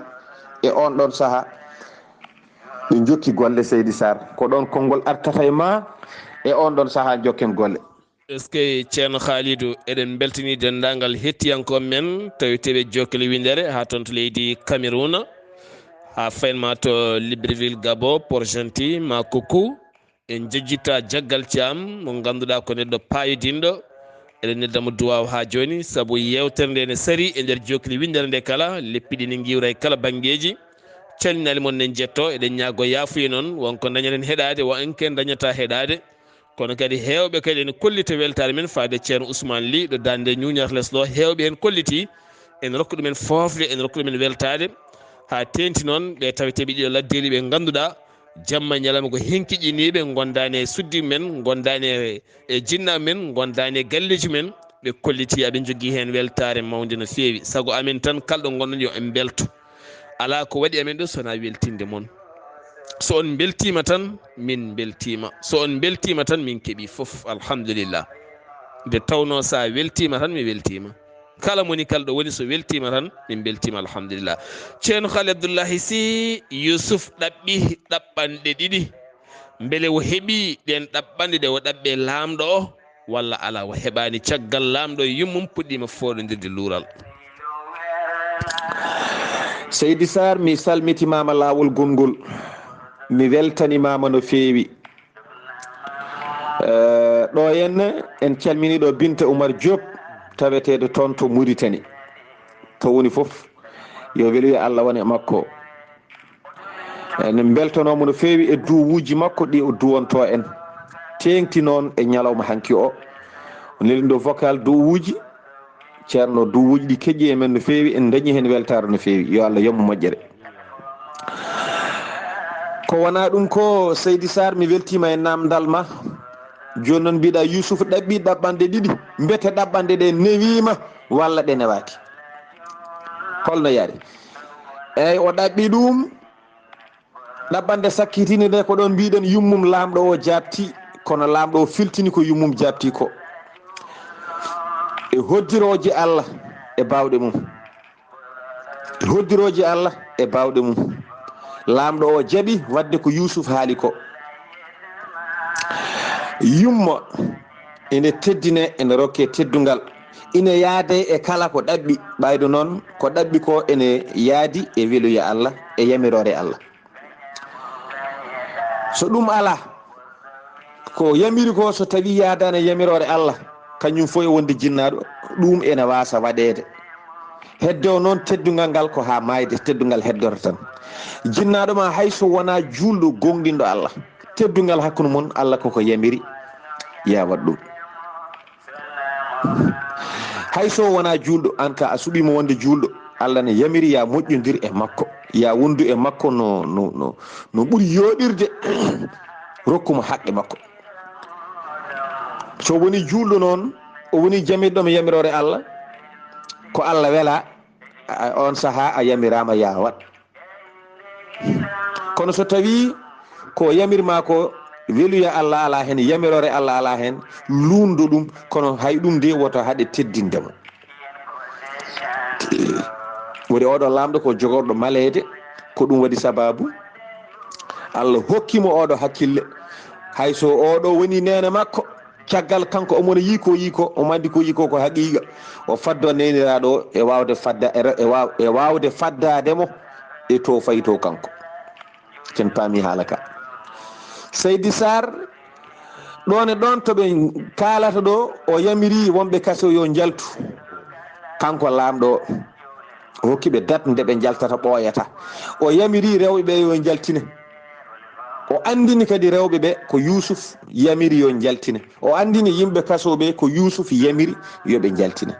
E oon ɗoon sahaa, ɓe njokki golle, Seydi Sarr. Ko ɗoon konngol artata e ma, e oon ɗoon sahaa njokken golle. Eskey, Ceerno Khalidou, eɗen mbeltanii denndaangal hettiyankooɓe men, tawi teɓe jokkere winndere haa toon to leydi Cameroun, haa fayin ma to Libreville, Gabon, Port-Gentil, ma Koukou. En njejjittaa Jaggal Caam, mo ngannduɗaa ko neɗɗo paayodinɗo. Eɗen nelda mo duwaaw haa jooni, sabu yeewtere nde ene sarii e nder jokkere winndere nde kala, leppi ɗi ne ngiwra e kala banngeeji. Calminaali mon, en njetto, eɗen ñaagoo yaafuya noon, won ko ndañaten heɗaade, won en ke ndañataa heɗaade. Kono kadi heewɓe kadi ene kollita weltaare men faade Ceerno Ousmane Ly ɗo daande ñuuñata les ɗo, heewɓe heen kollitii, en rokka ɗumen foofde, en rokka ɗumen weltaade, haa teeŋti noon ɓe tawetee ɓe ɗiɗo laddeeli ɓe ngannduɗaa jamma e ñalawma ko henkiɗiniiɓe, ngondaani e suddi men, ngondaani e, e jinnaaɓe men, ngondaani e galleeji men, ɓe kollitii, aɓe njogii heen weltaare mawnde no feewi. Sago amen tan, kala ɗo ngonɗon yo en mbelto. Alaa ko waɗi amen ɗo so wonaa weltinde mon. So on mbeltiima tan, min mbeltiima. So on mbeltiima tan, min keɓii fof. Alhamdulillah. Nde tawnoo so a weltiima tan, mi weltiima. Kala mo woni kala ɗo woni, so weltiima tan, min mbeltiima. Alhamdulillah. Ceerno Khalid Abdullahi Sy, Yuusuf ɗaɓɓi ɗaɓɓanɗe ɗiɗi. Mbele o heɓii ɗeen ɗaɓɓanɗe ɗe o ɗaɓɓe laamɗo o? walla alaa, o heɓaani caggal laamɗo e yummum puɗɗiima fooɗondirde luural. Seydi Sarr, mi salmitimaama laawol gonngol, mi weltanimaama no feewi. Eh, ɗo en, en calmini ɗo Binta Oumar Diop, taweteeɗo toon to Mauritanie. To woni fof, yo weluyo Allah won e makko. En mbeltanooma no feewi e duwuuji makko ɗi o duwantoo en. Teeŋti noon e ñalawma hanki o. O neldi ɗo vocal duwuuji. Ceerno, duwuuji ɗi keƴi e men no feewi, en dañi heen weltaare no feewi. Yo Allah yombo moƴƴere. Ko wonaa ɗum ko, Seydi Sarr, mi weltiima e naamndal ma. Jooni noon mbiɗa Yuusuf ɗaɓɓi ɗaɓɓanɗe ɗiɗi. Mbete ɗaɓɓanɗe ɗe newiima walla ɗe newaaki? Holno yari? Eey, o ɗaɓɓi ɗum. Ɗaɓɓanɗe sakkitiinde nde ko ɗoon mbiɗen yummum laamɗo o jaabti, kono laamɗo o filtini ko yummum jaabti ko. E hoddirooji Allah e baawɗe mum. E hoddirooji Allah e baawɗe mum. Laamɗo o jaɓi waɗde ko Yuusuf haali ko. Yumma ene teddine, ene rokke teddungal. Ine yaade e kala ko ɗaɓɓi, ɓayde noon ko ɗaɓɓi ko ene yaadi e weluya Allah e yamiroore Allah. So ɗum alaa, ko yamiri ko so tawii yaadaani e yamiroore Allah, kañum fof e wonde jinnaaɗo, ɗum ene waasa waɗeede. Heddo noon teddungal ngal ko haa maayde, teddungal heddorto tan. Jinnaaɗo ma hay so wonaa juulɗo gooŋɗinɗo Allah, teddungal hakkunde mon Allah koko yamiri, ya waɗ ɗum. Hay so wonaa juulɗo, aan ka a suɓiima wonde juulɗo, Allah ne yamiri ya moƴƴondir e makko, ya wondu e makko no, no, no, no ɓuri yooɗirde, rokkuma haqqe makko. So woni juulɗo noon, o woni jamirɗo mo yamiroore Allah, ko Allah wela, a, on sahaa a yamiraama ya waɗ. Kono so tawii ko yamirma ko weluya Allah alaa heen, yamiroore Allah alaa heen, luundo ɗum, kono hay ɗum nde woto haɗe teddinde mo. Woni oɗo laamɗo ko jogorɗo maleede, ko ɗum waɗi sababu Allah hokki mo oɗo hakkille. Hay so oɗo woni neene makko, caggal kanko omo yiiko yiiko, omo anndi ko yiiko ko haqiiqa. O faddo neeniraaɗo o e waawde fadda-, e wa-, e waawde faddaade mo e to fayi to kanko. Ken paami haala ka. Seydi Sarr, ɗoon e ɗoon to ɓe kaalata ɗo, o yamiri wonɓe kaso yo njaltu. Kanko laamɗo o, o hokki ɓe dat nde ɓe njaltata, ɓooyata. O yamiri rewɓe ɓe yo njaltine. O anndini kadi rewɓe ɓe ko Yuusuf yamiri yo njaltine. O anndini yimɓe kaso ɓe ko Yuusuf yamiri yo ɓe njaltine.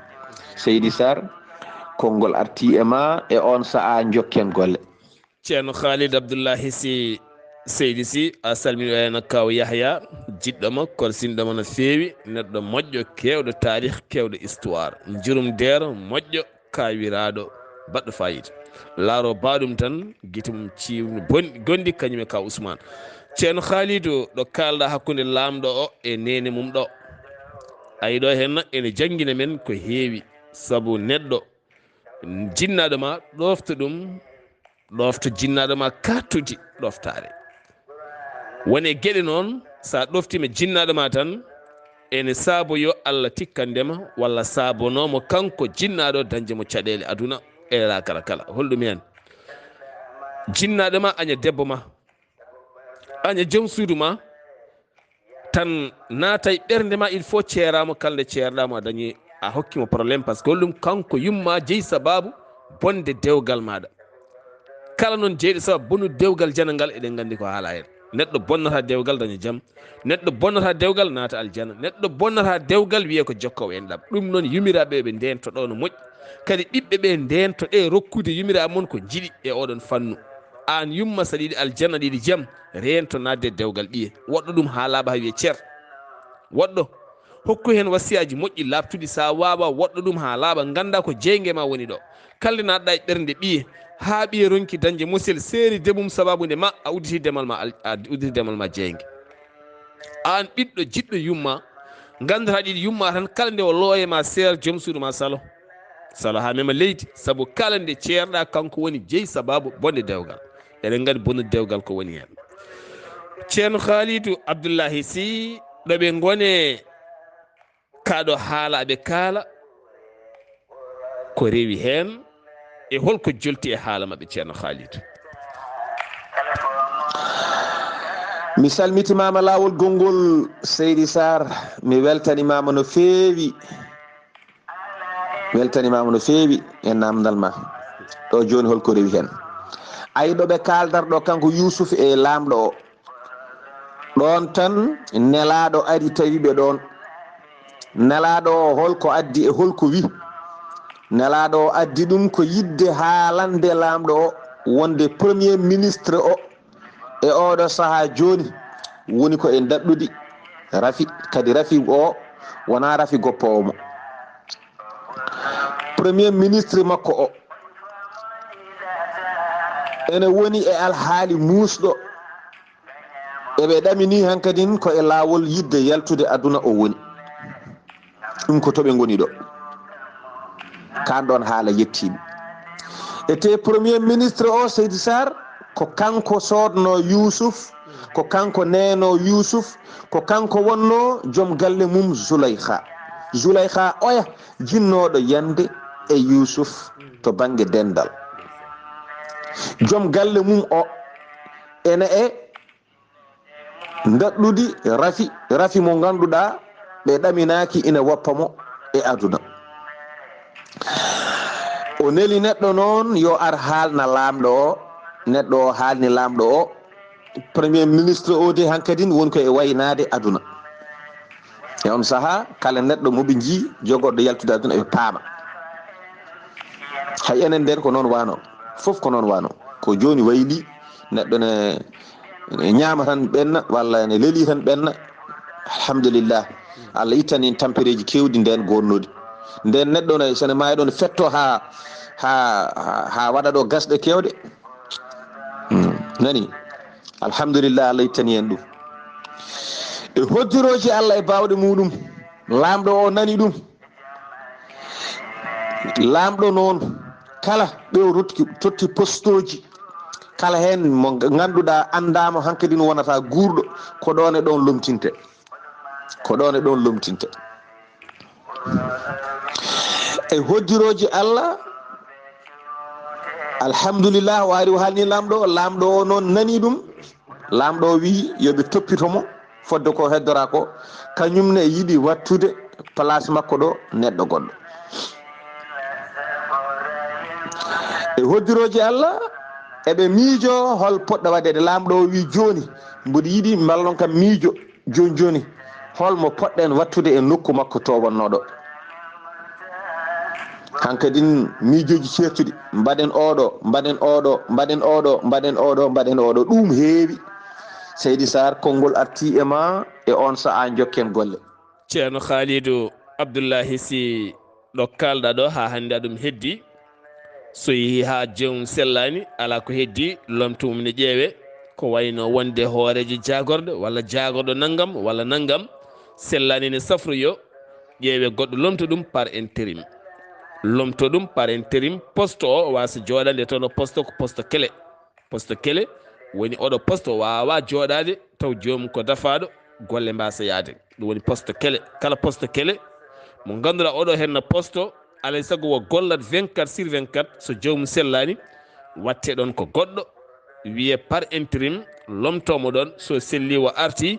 Seydi Sarr, konngol arti e ma e on sa'a, njokken golle. Ceerno Khalid Abdullahi Sy, Seydi Sy, a salmini o ena kaw Yahya, jiɗɗo ma, korsinɗo ma no feewi, neɗɗo moƴƴo, keewɗo taarih, keewɗo histoire. Njurum deer moƴƴo, kaawiraaɗo, baɗɗo faayiida. Laaro baaɗum tan, gite mum ciiwni bon-, gonɗi, kañum e ka Usmaan. Ceerno Khalidou, ɗo kaalɗa hakkunde laamɗo o e neene mum ɗo. Ayi ɗo henna ene janngina men ko heewi, sabu neɗɗo, jinnaaɗo ma, ɗoofto ɗum, ɗoofto jinnaaɗo ma, kattudi ɗoftaare. Won e geɗe noon, so a ɗoftiima jinnaaɗo ma tan, ene saabo yo Allah tikkande ma, walla saabonoo mo kanko jinnaaɗo dañde mo caɗeele aduna e laakara kala. Holɗum heen? Jinnaaɗo ma, aña debbo ma, aña joom suudu ma, tan naata e ɓernde ma, il faut ceeraama, kala nde ceerɗaamo a dañi, a hokki mo problème, parce que holɗum? Kanko yumma jeyi sababu bonde dewgal maaɗa. Kala noon jeyɗo sababu bonude dewgal jana ngal, eɗen nganndi ko haala heen. Neɗɗo bonnata dewgal daña jam. Neɗɗo bonnata dewgal naata aljana. Neɗɗo bonnata dewgal wiye ko jokkoowo en ɗam. Ɗum noon yumiraaɓe ɓe ndeento ɗo no moƴƴi. Kadi ɓiɓɓe ɓe ndeento ɗe rokkude yumiraaɓe mon ko njiɗi e oɗon fannu. Aan yumma saɗa yiɗi aljana, aɗa yiɗi jam, reento naatde dewgal ɓiye. Woɗɗo ɗum haa laaɓa haa wiye cer. Woɗɗo, hokku heen wasiyaaji moƴƴi laaɓtuɗi, so a waawaa woɗɗo ɗum haa laaɓa, nganndaa ko jeynge ma woni ɗo. Kala nde naatɗa e ɓernde ɓiye, haa ɓiye ronki dañde mosel, seeri demum sababu nde ma, a udditi demal ma al-, a udditi demal ma jeynge. Aan ɓiɗɗo jiɗɗo yumma, nganndataa ɗiɗi yumma tan, kala nde o looye ma seer, joom suudu ma salo. Salo haa mema leydi, sabu kala nde ceerɗa, kanko woni jeyi sababu bonde dewgal. Eɗen nganndi bonnude dewgal ko woni heen. Ceerno Khalidou Abdullahi Sy, ɗo ɓe ngone, Kaɗo haala aɓe kaala ko rewi heen, e holko jolti e haala maɓɓe, Ceerno Khalid? Mi salmitimaama laawol gonngol, Seydi Sarr. Mi weltanimaama no feewi. Weltanimaama no feewi e naamndal ma. Ɗo jooni holko rewi heen? Ay, ɗo ɓe kaaldar ɗo, kanko Yuusuf e laamɗo o. Ɗoon tan nelaaɗo ari tawi ɓe ɗoon. Nelaaɗo o holko addi e holko wi? Nelaaɗo o addi ɗum ko yiɗde haalande laamɗo o wonde premier ministre o e oɗo sahaa jooni woni ko e ndaɗɗudi rafi, kadi rafi o wonaa rafi goppoowo mo. Premier ministre makko o ene woni e alhaali muusɗo. Eɓe ɗamini hankadin ko e laawol yiɗde yaltude aduna o woni. Ɗum ko to ɓe ngoni ɗo. Kaan ɗoon haala yettiimi. E te premier ministre o, Seydi Sarr, ko kanko soodno Yuusuf, ko kanko neeno Yuusuf, ko kanko wonno joom galle mum Zulaykha. Zulaykha oya jinnooɗo yande e Yuusuf to bannge denndal. Joom galle mum o ene e ndaɗɗudi rafi, rafi mo ngannduɗaa ɓe ɗaminaaki ina woppa mo e aduna. O neli neɗɗo noon yo ar haalna laamɗo o, neɗɗo o haalni laamɗo o, premier ministre o de hankadin woni ko e waynaade aduna. E on sahaa, kala neɗɗo mo ɓe njii jogorɗo yaltude aduna, ɓe paama. Hay enen nden ko noon wano, fof ko noon wano. Ko jooni wayli, neɗɗo ne, ne ñaama tan ɓenna, walla ne leli tan ɓenna. Alhamdulillah. Allah ittani en tampereeji keewɗi nden gonnooɗi. Nden neɗɗo ne, so ne maayi ɗo ne fetto haa, haa, haa, haa waɗa ɗo gasɗe keewɗe. Hmm. Nani? Alhamdulillah, Allah ittani en ɗum. E hoddirooji Allah e baawɗe muɗum, laamɗo o nani ɗum. Laamɗo noon, kala ɓe o rotki, totti postooji, kala heen mo ngannduɗaa anndaama hankadi no wonata guurɗo, ko ɗoon e ɗoon lomtinte. Ko ɗoon e ɗoon lomtinte. E hoddirooji Allah, alhamdulillah, o ari o haalni laamɗo o, laamɗo o noon nani ɗum. Laamɗo o wiyi yo ɓe toppito mo, fodde ko heddora ko, kañum ne yiɗi wattude place makko ɗo neɗɗo goɗɗo. E hoddirooji Allah, eɓe miijo hol poɗɗo waɗeede. Laamɗo o wiyi jooni, mboɗo yiɗi mballon kam miijo jooni jooni, hol mo poɗɗen wattude e nokku makko to wonnoo ɗo. Hankadin miijooji ceertuɗi, mbaɗen oɗo, mbaɗen oɗo, mbaɗen oɗo, mbaɗen oɗo, mbaɗen oɗo. Ɗum heewi. Seydi Sarr, konngol arti e ma, e on sa'a njokken golle. Ceerno Khalidou Abdoulahi Sy, ɗo kaalɗa ɗo haa hannde aɗum heddi. So yehi haa jewum sellaani, alaa ko heddi, lomto mum ne ƴeewe. Ko wayno wonde hooreejo jaagorɗo walla jaagorɗo nanngam walla nanngam sellaani ne safroyo, ƴeewe goɗɗo lomto ɗum par intérim. Lomto ɗum par intérim, poste o wasa jooɗande toon o poste ko poste clé. Poste clé woni oɗo poste o waawaa jooɗaade taw joomum ko dafaaɗo, golle mbaasa yahde. Ɗum woni poste clé. Kala poste clé mo ngannduɗaa oɗo henna poste, alay sago o gollat vingt-quatre sur vingt-quatre, so joomum sellaani, watte ɗoon ko goɗɗo, wiye par intérim, lomtoo mo ɗoon, so selli o arti,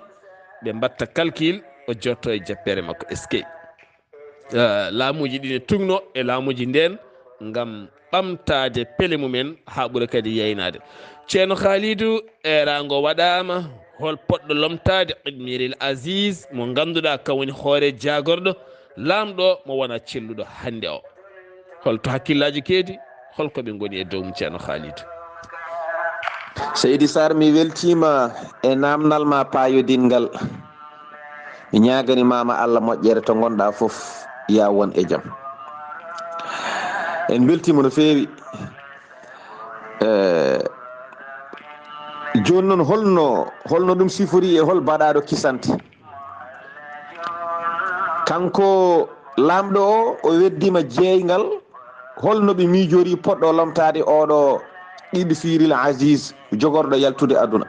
ɓe mbatta calcul, o jotto e jappeere makko. Eskey. Eh, laamuuji ɗi ne tugno e laamuuji ndeen ngam ɓamtaade pele mumen haa ɓura kadi yaynaade. Ceerno Khalidou, eeraango waɗaama, hol poɗɗo lomtaade Qidmiril Aziz mo ngannduɗaa kam woni hoore jaagorɗo laamɗo mo wona celluɗo hannde o? Holto hakkillaaji keedi? Holko ɓe ngoni e dow mum, Ceerno Khalidou? Seydi Sarr, mi weltiima e naamnal ma paayodinngal. Mi ñaagani maama Allah moƴƴere to ngonɗa fof, ya won e jam. En mbeltiima no feewi. Eh, jooni noon, holno, holno ɗum sifori e hol baɗaaɗo kisante? Kanko laamɗo o, o weddiima jeeyngal, holno ɓe miijori poɗɗo lomtaade oɗo Qidmiril Aziz jogorɗo yaltude aduna?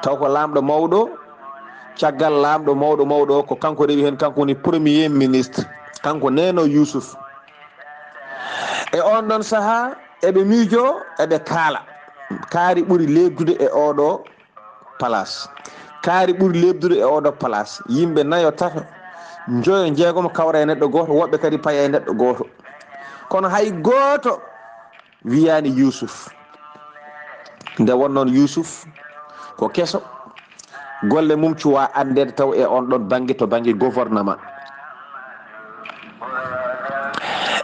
Taw ko laamɗo mawɗo, Caggal laamɗo mawɗo mawɗo o, ko kanko rewi heen, kanko woni premier ministre, kanko neeno Yuusuf. E oon ɗoon sahaa, eɓe miijoo, eɓe kaala. Kaari ɓuri leeɓdude e ooɗo palaas. Kaari ɓuri leeɓdude e ooɗo palaas. Yimɓe nayo, tato, njoyo, njeegomo kawra e neɗɗo gooto, woɓɓe kadi paya e neɗɗo gooto. Kono hay gooto wiyaani Yuusuf. Nde won noon Yuusuf ko keso, golle mum cuwaa anndeede taw e oon ɗoon bannge, to bannge gouvernement.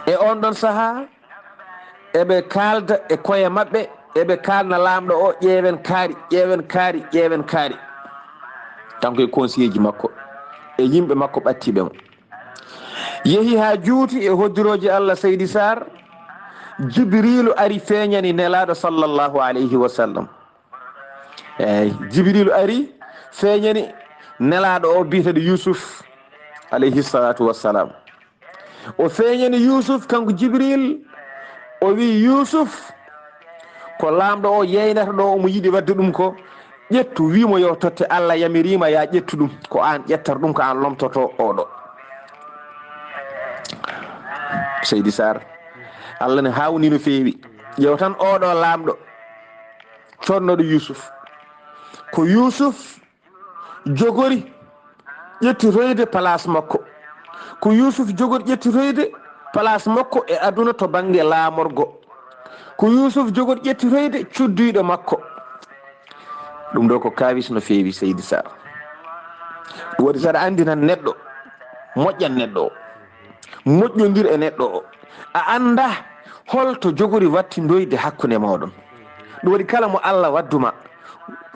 E oon ɗoon sahaa, eɓe kaalda e koye maɓɓe, eɓe kaalna laamɗo o, "Ƴeewen kaari, ƴeewen kaari, ƴeewen kaari." Kanko e conseiller ji makko, e yimɓe makko ɓattiiɓe mo. Yehi haa juuti e hoddirooji Allah, Seydi Sarr, Jibriilu ari feeñani Nelaaɗo sallallahu alayhi wa sallam. Eey, Jibriilu ari feeñani Nelaaɗo o biyeteeɗo Yuusuf alayhi salaatu wa salaam. O feeñani Yuusuf, kanko Jibriil, o wiyi, "Yuusuf, ko laamɗo o yeynata ɗo, omo yiɗi waɗde ɗum ko, ƴettu, wii mo yo totte, Allah yamiriima ya ƴettu ɗum, ko aan ƴettata ɗum, ko aan lomtotoo oɗo." Seydi Sarr, Allah ne haawni no feewi. Ƴeew tan oɗo laamɗo, coodnooɗo Yuusuf. Ko Yuusuf jogori ƴettitoyde place makko. Ko Yuusuf jogori ƴettitoyde place makko e aduna to bannge laamorgo. Ko Yuusuf jogori ƴettitoyde cuddiiɗo makko. Ɗum ɗo ko kaawis no feewi, Seydi Sarr. Ɗum waɗi, saɗa anndi tan neɗɗo, moƴƴan neɗɗo o, moƴƴondir e neɗɗo o. A anndaa holto jogori wattindoyde hakkunde mooɗon. Ɗum waɗi, kala mo Allah wadduma,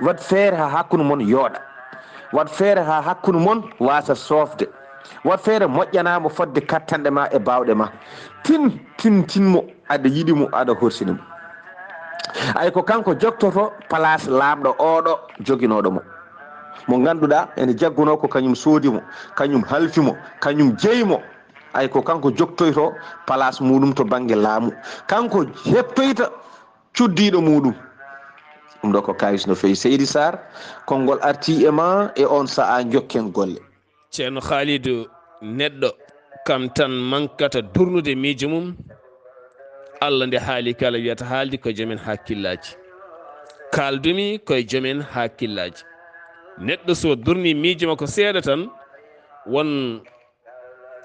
waɗ feere haa hakkunde mon yooɗa. Waɗ feere haa hakkunde mon waasa soofde. Waɗ feere moƴƴanaa mo fodde kattanɗe ma e baawɗe ma. Tin, tin, tin mo, aɗa yiɗi mo, aɗa horsini mo. Ay ko kanko jogtoto place laamɗo oɗo joginooɗo mo. Mo ngannduɗaa ene jaggunoo ko kañum soodi mo, kañum halfi mo, kañum jeyi mo. Ay ko kanko jogtoyto place muɗum to bannge laamu. Kanko heɓtoyta cuddiiɗo muɗum. Ɗum ɗo ko kaawis no feewi. Seydi Sarr, konngol artii e ma e oon sahaa, njokken golle. Ceerno Khalidou, neɗɗo kam tan mankata durnude miijo mum. Allah nde haali kala wiyata haaldi ko joomen hakkillaaji. Kaaldumi koye joomen hakkillaaji. Neɗɗo so durni miijo makko seeɗa tan, won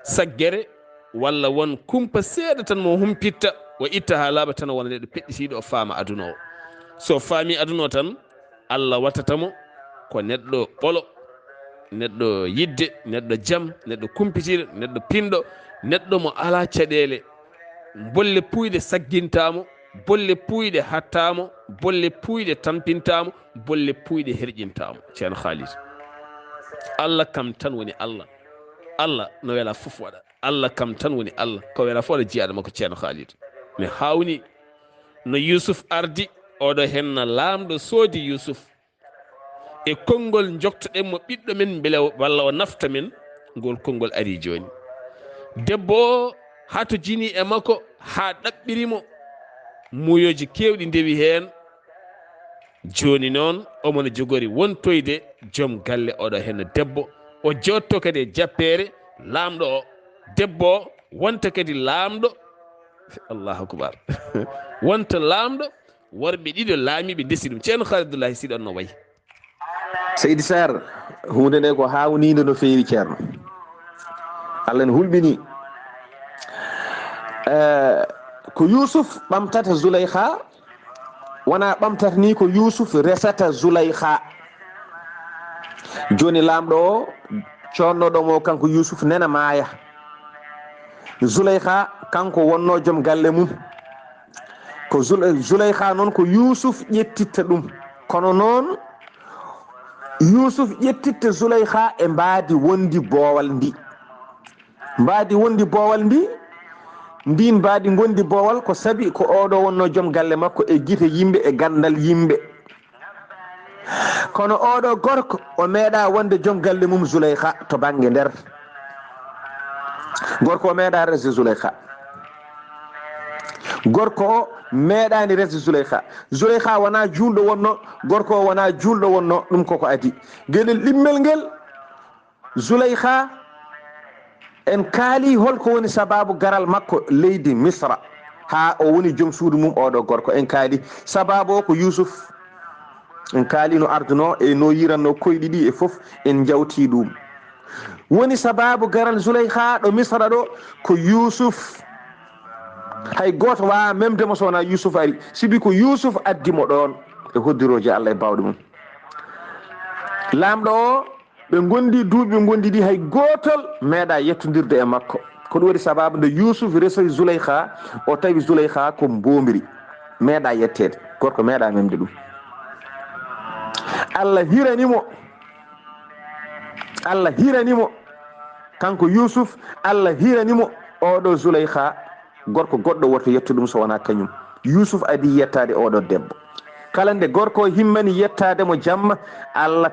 saggere walla won kumpa seeɗa tan mo humpitta, o itta haa laaɓa tan, o wona neɗɗo peɗɗitiiɗo, o faama aduna o. So faami aduna o tan, Allah wattata mo ko neɗɗo ɓolo, neɗɗo yidde, neɗɗo jam, neɗɗo kumpitiiɗo, neɗɗo pinɗo, neɗɗo mo alaa caɗeele. Bolle puuyɗe saggintaa mo, bolle puuyɗe hattaa mo, bolle puuyɗe tampintaa mo, bolle puuyɗe herƴintaa mo. Ceerno Khalid, Allah kam tan woni Allah. Allah no wela fof waɗa. Allah kam tan woni Allah. Ko wela fof waɗa jiyaaɗo makko Ceerno Khalid. Mi hawni no Yusuf ardi, oɗo henna laamɗo soodi Yusuf. E konngol njoktoɗen mo ɓiɗɗo men, mbele o, walla o nafta men, ngol konngol ari jooni. Debbo o hatojini e makko haa ɗaɓɓiri mo, muuyooji keewɗi ndewi heen. Jooni noon, omo no jogori wontoyde joom galle oɗo henna debbo, o jotto kadi e jappeere laamɗo o. Debbo o wonta kadi laamɗo, Allahu akbar, wonta laamɗo, worɓe ɗiɗo laamiiɓe ndesi ɗum. Ceerno Khalid Abdoulaye Siɗo no wayi. Seydi Sarr, huunde nde ko haawniinde no feewi, Ceerno. Allah ne hulɓini. Eh, ko Yuusuf ɓamtata Zuleyha, wona ɓamtata ni, ko Yuusuf resata Zuleyha. Jooni laamɗo o, coodnooɗo mo kanko Yuusuf nena maaya. Zuleyha kanko wonno joom galle mum. Ko Zule-, Zuleyha noon ko Yuusuf ƴettitta ɗum. Kono noon Yuusuf ƴettitta Zuleyha e mbaadi wondi boowal ndi. Mbaadi wondi boowal ndi, ndin mbaadi ngondi boowal ko sabi ko oɗo wonno joom galle makko e gite yimɓe e ganndal yimɓe. Kono oɗo gorko o meeɗa wonde joom galle mum Zuleyha to bannge nder. Gorko o meeɗa resde Zuleyha. Gorko o meeɗaani resde Zuleyha. Zuleyha wona juulɗo wonno, gorko o wona juulɗo wonno, ɗum koko adii. Gelel ɗimmel ngel Zuleyha, en kaali holko woni sababu garal makko leydi Misra, haa o woni joom suudu mum oɗo gorko. En kaali sababu o ko Yusuf. En kaali no arduno e no yiranno koyɗi ɗi e fof, en jawti ɗum. Woni sababu garal Zuleyha ɗo Misra ɗo ko Yusuf. Hay gooto waawaa memde mo so wonaa Yusuf ari, sibi ko Yusuf addi mo ɗoon e hoddirooji Allah e baawɗe mum. Laamɗo o, ɓe ngondi duuɓi, ɓe ngondi ɗi, hay gootol meeɗa yettondirde e makko. Ko ɗum waɗi sababu nde Yusuf resoyi Zuleyha, o tawi Zuleyha ko mboomri, meeɗa yetteede. Gorko meeɗa memde ɗum. Allah hirani mo. Allah hirani mo. Kanko Yusuf, Allah hirani mo. Oɗo Zuleyha, gorko goɗɗo woto yettu ɗum so wonaa kañum. Yusuf adii yettaade oɗo debbo. Kala nde gorko o himmani yettaade mo jamma, Allah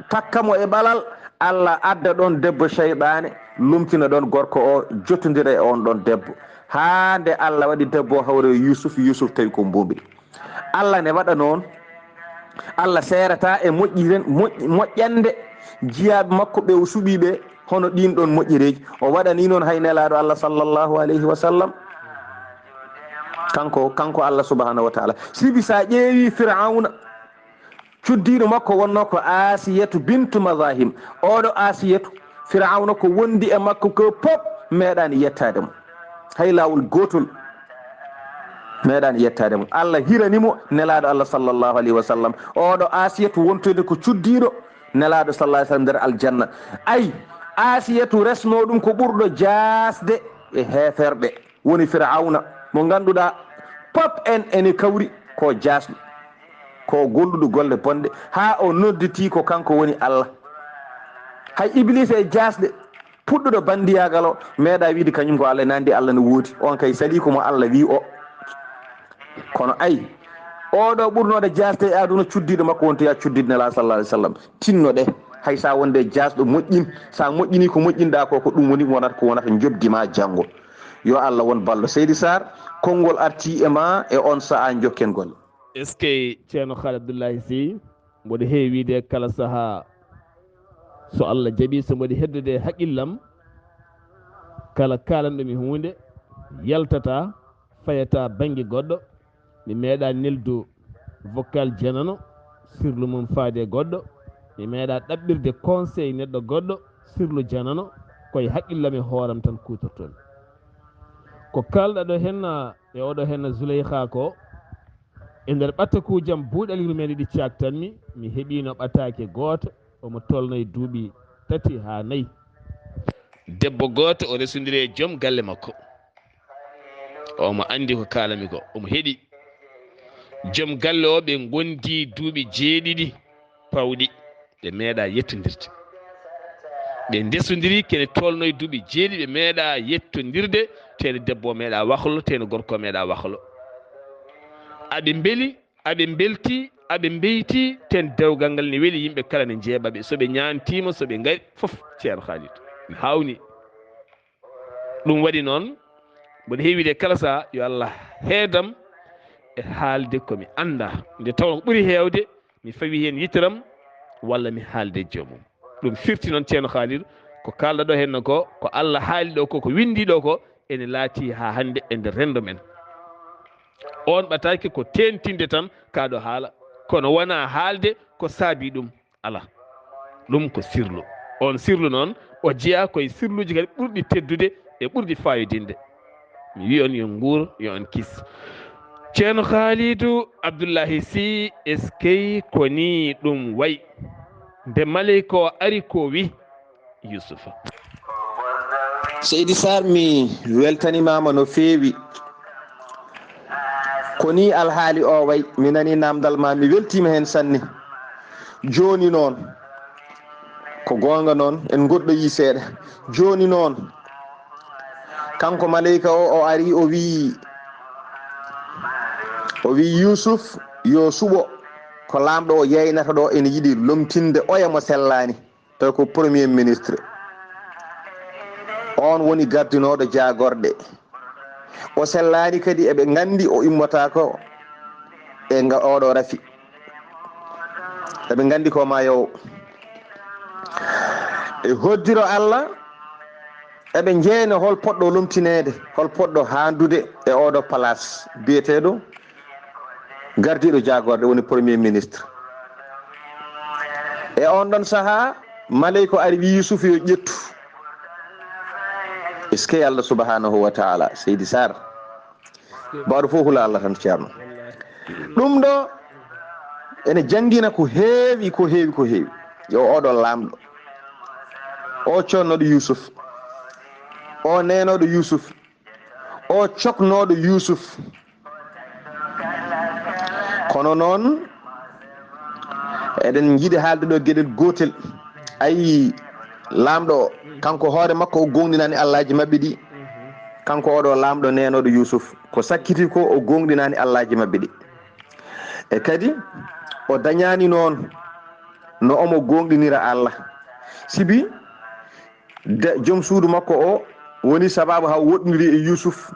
takka mo e ɓalal, Allah adda ɗoon debbo seyɗaane, lomtina ɗoon gorko o, jottondira e oon ɗoon debbo. Haa nde Allah waɗi debbo o hawri e Yusuf, Yusuf tawi ko mboomri. Allah ne waɗa noon. Allah seerata e moƴƴiren-, moƴ-, moƴƴande jiyaaɓe makko ɓe o suɓii ɓe, hono ɗiin ɗoon moƴƴereeji. O waɗanii noon hay Nelaaɗo Allah sallallahu alayhi wa sallam. Kanko, kanko Allah subhanahu wa taala. Sibi so a ƴeewii Firawna, cuddiiɗo makko wonnoo ko Asiyatu bintu Mazahim. Oɗo Asiyatu, Firawna ko wondi e makko ko pop meeɗaani yettaade mo. Hay laawol gootol meeɗaani yettaade mo. Allah hirani mo Nelaaɗo Allah sallallahu alayhi wa sallam. Oɗo Asiyatu wontude ko cuddiiɗo Nelaaɗo sallallahu alayhi wa sallam nder aljanna. Ay, Asiyatu resnoo ɗum ko ɓurɗo jaasde e heeferɓe. Woni Firawna mo ngannduɗaa pop en ene kawri ko jaasɗo, ko golluɗo golle bonɗe, haa o nodditii ko kanko woni Allah. Hay Iblisa e jaasɗe, puɗɗuɗo bandiyaagal o, meeɗa wiide kañum ko Allah, ene anndi Allah no woodi. On kay salii ko mo Allah wii o. Kono ay, oɗo ɓurnoɗo jaasde e aduna, cuddiiɗo makko wontoya cuddiiɗo Nelaaɗo sallallahu alayhi wa sallam. Tinno ɗe, hay sa wonde jaasɗo moƴƴin, sa moƴƴini ko moƴƴinɗa ko, ko ɗum woni wonata, ko wonata njoɓdi ma janngo. Yo Allah won ballo. Seydi Sarr, konngol arti e ma e on sa'a, jokken golle. Est-ce que Ceerno Haali Abdullahi Sy, mboɗo heewi wiide kala saha so Allah jaɓi, so mboɗo heddude e haqqillam, kala kaalanɗo mi huunde yaltata, fayata bannge goɗɗo, mi meeɗa neldu vocal janano, sirlu mum faade e goɗɗo, mi meeɗa ɗaɓɓirde conseil neɗɗo goɗɗo, sirlu janano, koye haqqillam e hooram tan kuutortoomi. Ko kaalɗa ɗo henna e oɗo henna Zuleyha ko, e nder ɓattakuujam buuɗali rumeende ɗi caaktanmi, mi heɓiino ɓataake gooto, omo tolno e duuɓi tati haa nayi. Debbo gooto o resondiri e joom galle makko. Omo anndi ko kaalami ko, omo heɗi. Joom galle o ɓe ngondi duuɓi jeeɗiɗi pawɗi, ɓe meeɗa yettondirde. Ɓe ndesondiri kene tolno e duuɓi jeeɗiɗi, ɓe meeɗa yettondirde, tene debbo o meeɗa wahlo, tene gorko o meeɗa wahlo. Aɓe mbeli, aɓe mbelti, aɓe mbeyti, ten dewgal ngal ne weli yimɓe kala ne njeeɓa ɓe. So ɓe ñaantiima, so ɓe ngari, fof Ceerno Khalid ne hawni. Ɗum waɗi noon, mboɗo heewi de kala saha, yo Allah heedam e haalde ko mi annda. Nde taw ko ɓuri heewde, mi fawi heen yitteram, walla mi haalde e joomum. Ɗum firti noon, Ceerno Khalid, ko kaalɗa ɗo henna ko, ko Allah haali ɗo ko, ko winndi ɗo ko, ene laati haa hannde e nder renndo men. On ɓataake ko teentinde tan kaa ɗo haala, kono wonaa haalde ko saabi ɗum. Alaa. Ɗum ko sirlu. On sirlu noon, o jeyaa ko e sirluuji kadi ɓurɗi teddude e ɓurɗi faayodinde. Mi wiy on yo nguur, yo on kis. Ceerno Khaalidu Abdullahi Sy, eskey ko nii ɗum wayi. Nde maleyka o ari ko wi Yusufa. Seydi Sarr, mi weltanimaama no feewi. Ko nii alhaali o wayi, mi nanii naamndal ma, mi weltiima heen sanne. Jooni noon, ko goonga noon, en ngoɗɗoyii seeɗa. Jooni noon, kanko maleyka o, o ari, o wiyi, o wiyi Yuusuf yo suɓo ko laamɗo o yeeynata ɗo, ene yiɗi lomtinde oya mo sellaani. Tawi ko premier ministre. On woni gardinooɗo jaagorɗe. O sellaani kadi, eɓe nganndi o immotaako e nga oɗo rafi. Eɓe nganndi ko ma yowo. E hoddiro Allah, eɓe njeeyna hol poɗɗo lomtineede, hol poɗɗo haandude e ooɗo place biyeteeɗo gardiiɗo jaagorde, woni premier ministre. E on ɗon sahaa, maleyko ari wi Yuusuf yo ƴettu. Est-ce que Allah subhanahu wa ta'ala, Seydi Sarr? Mbaɗo fof hula Allah tan, Ceerno. Ɗum ɗo ene janngina ko heewi, ko heewi, ko heewi. Yo oɗo laamɗo, o connoɗo Yuusuf, o nenoɗo Yuusuf, o coknoɗo Yuusuf. Kono noon, eɗen njiɗi haalde ɗo geɗel gootel. Ayi, laamɗo o, kanko hoore makko, o goongɗinani Allaaji maɓɓe ɗi. Kanko oɗo laamɗo nenoɗo Yuusuf, ko sakkiti ko, o goongɗinani Allaaji maɓɓe ɗi. E kadi, o dañaani noon no omo goongɗinira Allah. Sibi, de, joom suudu makko o woni sabaabu haa woɗɗondiri e Yuusuf.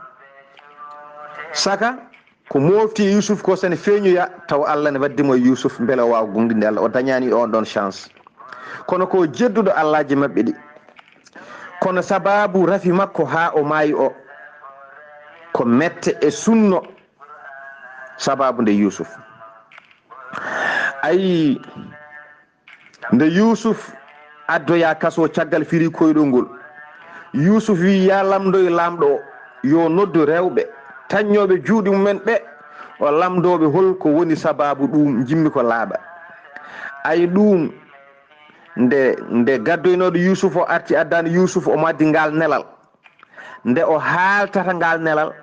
Saka, ko moofti e Yuusuf ko sene feeñoya, taw Allah ne waddi mo e Yuusuf, mbele o waawa goongɗinde Allah. O dañaani on ɗon chance. Kono ko jedduɗo Allaaji maɓɓe ɗi. Kono sabaabu rafi makko haa o maayi o, ko mette e sunno sabaabu nde Yuusuf. Ayi, nde Yuusuf addoya kaso caggal firi koyɗol ngol, Yuusuf wi, "Ya lamndoy laamɗo o, yo noddu rewɓe taññooɓe juuɗe mumen ɓe, o lamndooɓe hol ko woni sabaabu ɗum, njimmi ko laaɓa." Ayi ɗum, nde, nde gaddoynooɗo Yuusuf o arti, addaani Yuusuf, omo addi ngal nelal. Nde o haaltata ngal nelal,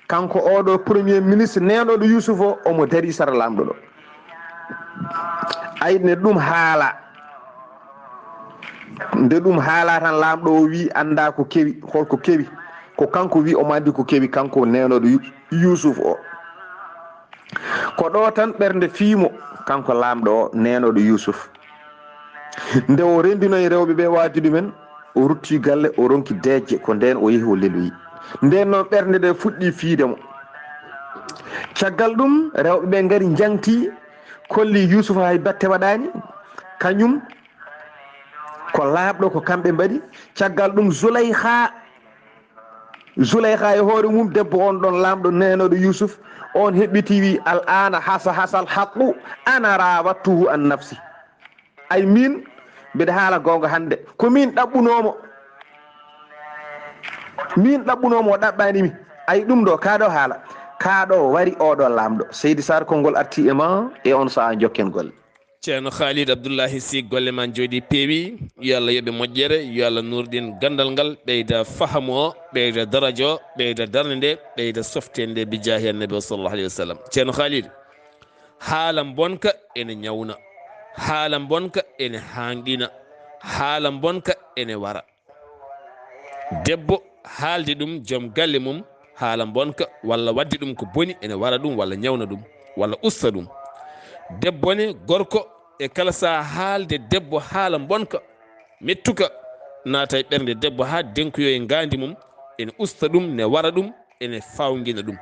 kanko oɗo premier ministre nenoɗo Yuusuf o, omo dari sara laamɗo ɗo. Ayi, nde ɗum haala, nde ɗum haala tan, laamɗo o wi annda ko kewi, holko kewi. Ko kanko wi omo anndi ko kewi, kanko nenoɗo Yu-, Yuusuf o. Ko ɗo tan ɓernde fii mo, kanko laamɗo o, nenoɗo Yuusuf. Nde o renndinoyi rewɓe ɓe, waadi ɗumen, o rutti galle, o ronki deeƴƴe, ko ndeen o yehi o leloyi. Ndeen noon ɓernde nde fuɗɗi fiide mo. Caggal ɗum, rewɓe ɓe ngari, njaŋti, kolli Yuusufa hay batte waɗaani, kañum ko laaɓɗo, ko kamɓe mbaɗi. Caggal ɗum, Zuleyha, Zuleyha e hoore mum, debbo on ɗon laamɗo nenoɗo Yuusuf, on heɓɓiti wi, "Al aana hasa hasal haqqu, ana raawattuhu an nafsi." Ay, min mbiɗa haala goonga hannde. Ko min ɗaɓɓunoomo. Min ɗaɓɓunoomo, o ɗaɓɓaani mi. Ay, ɗum ɗo, kaa ɗo haala. Kaa ɗo wari oɗo laamɗo. Seydi Sarr, konngol arti e ma, e on sahaa jokken golle. Ceerno Khalid Abdullahi Sy, golle ma njooɗi peewi. Yo Allah yoɓe moƴƴere, yo Allah nuurɗin ganndal ngal, ɓeyda fahamu o, ɓeyda daraja o, ɓeyda darnde nde, ɓeyda softeende nde, bi jaahi annabi o sallallahu alayhi wa sallam. Ceerno Khalid, haala mbonka ene ñawna, haala mbonka ene haanɗina, haala mbonka ene wara. Debbo haalde ɗum joom galle mum, haala mbonka, walla waɗde ɗum ko boni, ene wara ɗum, walla ñawna ɗum, walla usta ɗum. Debbo ne, gorko, e kala sahaa haalde debbo haala mbonka, mettuka, naata e ɓernde debbo haa denkoyo e ngaandi mum, ene usta ɗum, ne wara ɗum, ene fawngina ɗum.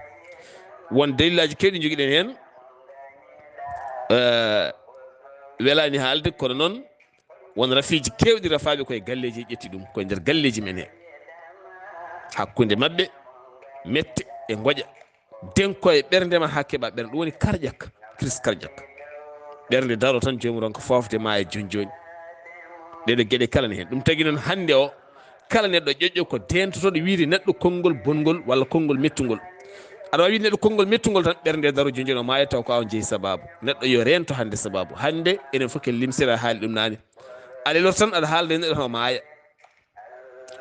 Won dalilaaji keewɗi njogiɗen heen, eh, welaani haalde, kono noon won rafiiji keewɗi rafaaɓe koye galleeji, ƴetti ɗum koye nder galleeji men he. Hakkunde maɓɓe, mette e ngoƴa. Denko e ɓernde ma haa keɓa ɓernde. Ɗum woni cardiaque, crise cardiaque. Ɓernde daro tan, joomum ronka foofde ma e jooni jooni. Ɗeɗo geɗe kala ne heen. Ɗum tagi noon hannde o, kala neɗɗo ƴoƴƴo ko deentotoɗo wiide neɗɗo konngol bonngol walla konngol mettungol. Aɗa waawi wiide neɗɗo konngol mettungol tan, ɓernde daro jooni jooni o maaya taw ko a on jeyi sabaabu. Neɗɗo yo reento hannde sabaabu. Hannde enen fof ken limsira haali ɗum naane. A lelor tan aɗa haalda e neɗɗo tan o maaya.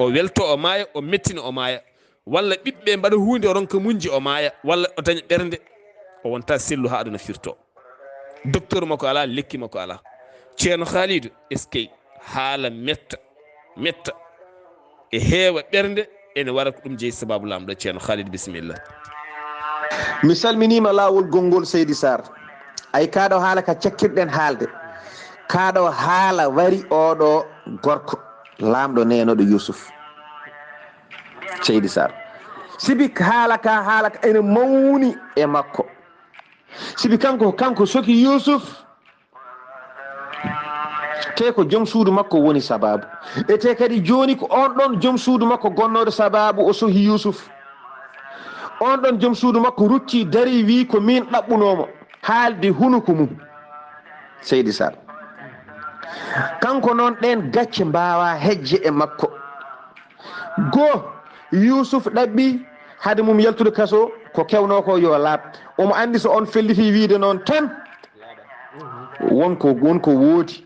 O welto o maaya, o mettina o maaya. Walla ɓiɓɓe mbaɗa huunde o ronka muñde o maaya. Walla o daña ɓernde. O wonta sellu haa aduna firto. Docteur makko alaa, lekki makko alaa. Ceerno Khalidou, eskey, haala metta, metta. E heewa ɓernde, ene wara ko ɗum jeyi sabaabu laamɗo. Ceerno Khalidou, bisimilla. Mi salminiima laawol gonngol, Seydi Sarr. Ay, kaa ɗo haala ka cakkirɗen haalde. Kaa ɗo haala wari oɗo gorko, laamɗo neenoɗo Yuusuf. Seydi Sarr. Sibi haala ka, haala ka ene mawni e makko. Sibi kanko, kanko soki Yuusuf. Te ko jom suudu makko woni sabaabu. E te kadi jooni ko on ɗon jom suudu makko gonnooɗo sabaabu o sohi Yuusuf. On ɗon jom suudu makko rutti dari wi ko min ɗaɓɓunoo mo haalde hunuko mum. Seydi Sar. Kanko noon ɗeen gacce mbaawaa hejje e makko. Goo, Yuusuf ɗaɓɓi hade mum yaltude kaso ko kewnoo ko yo laaɓ. Omo anndi so on felliti wiide noon tan won ko, won ko woodi.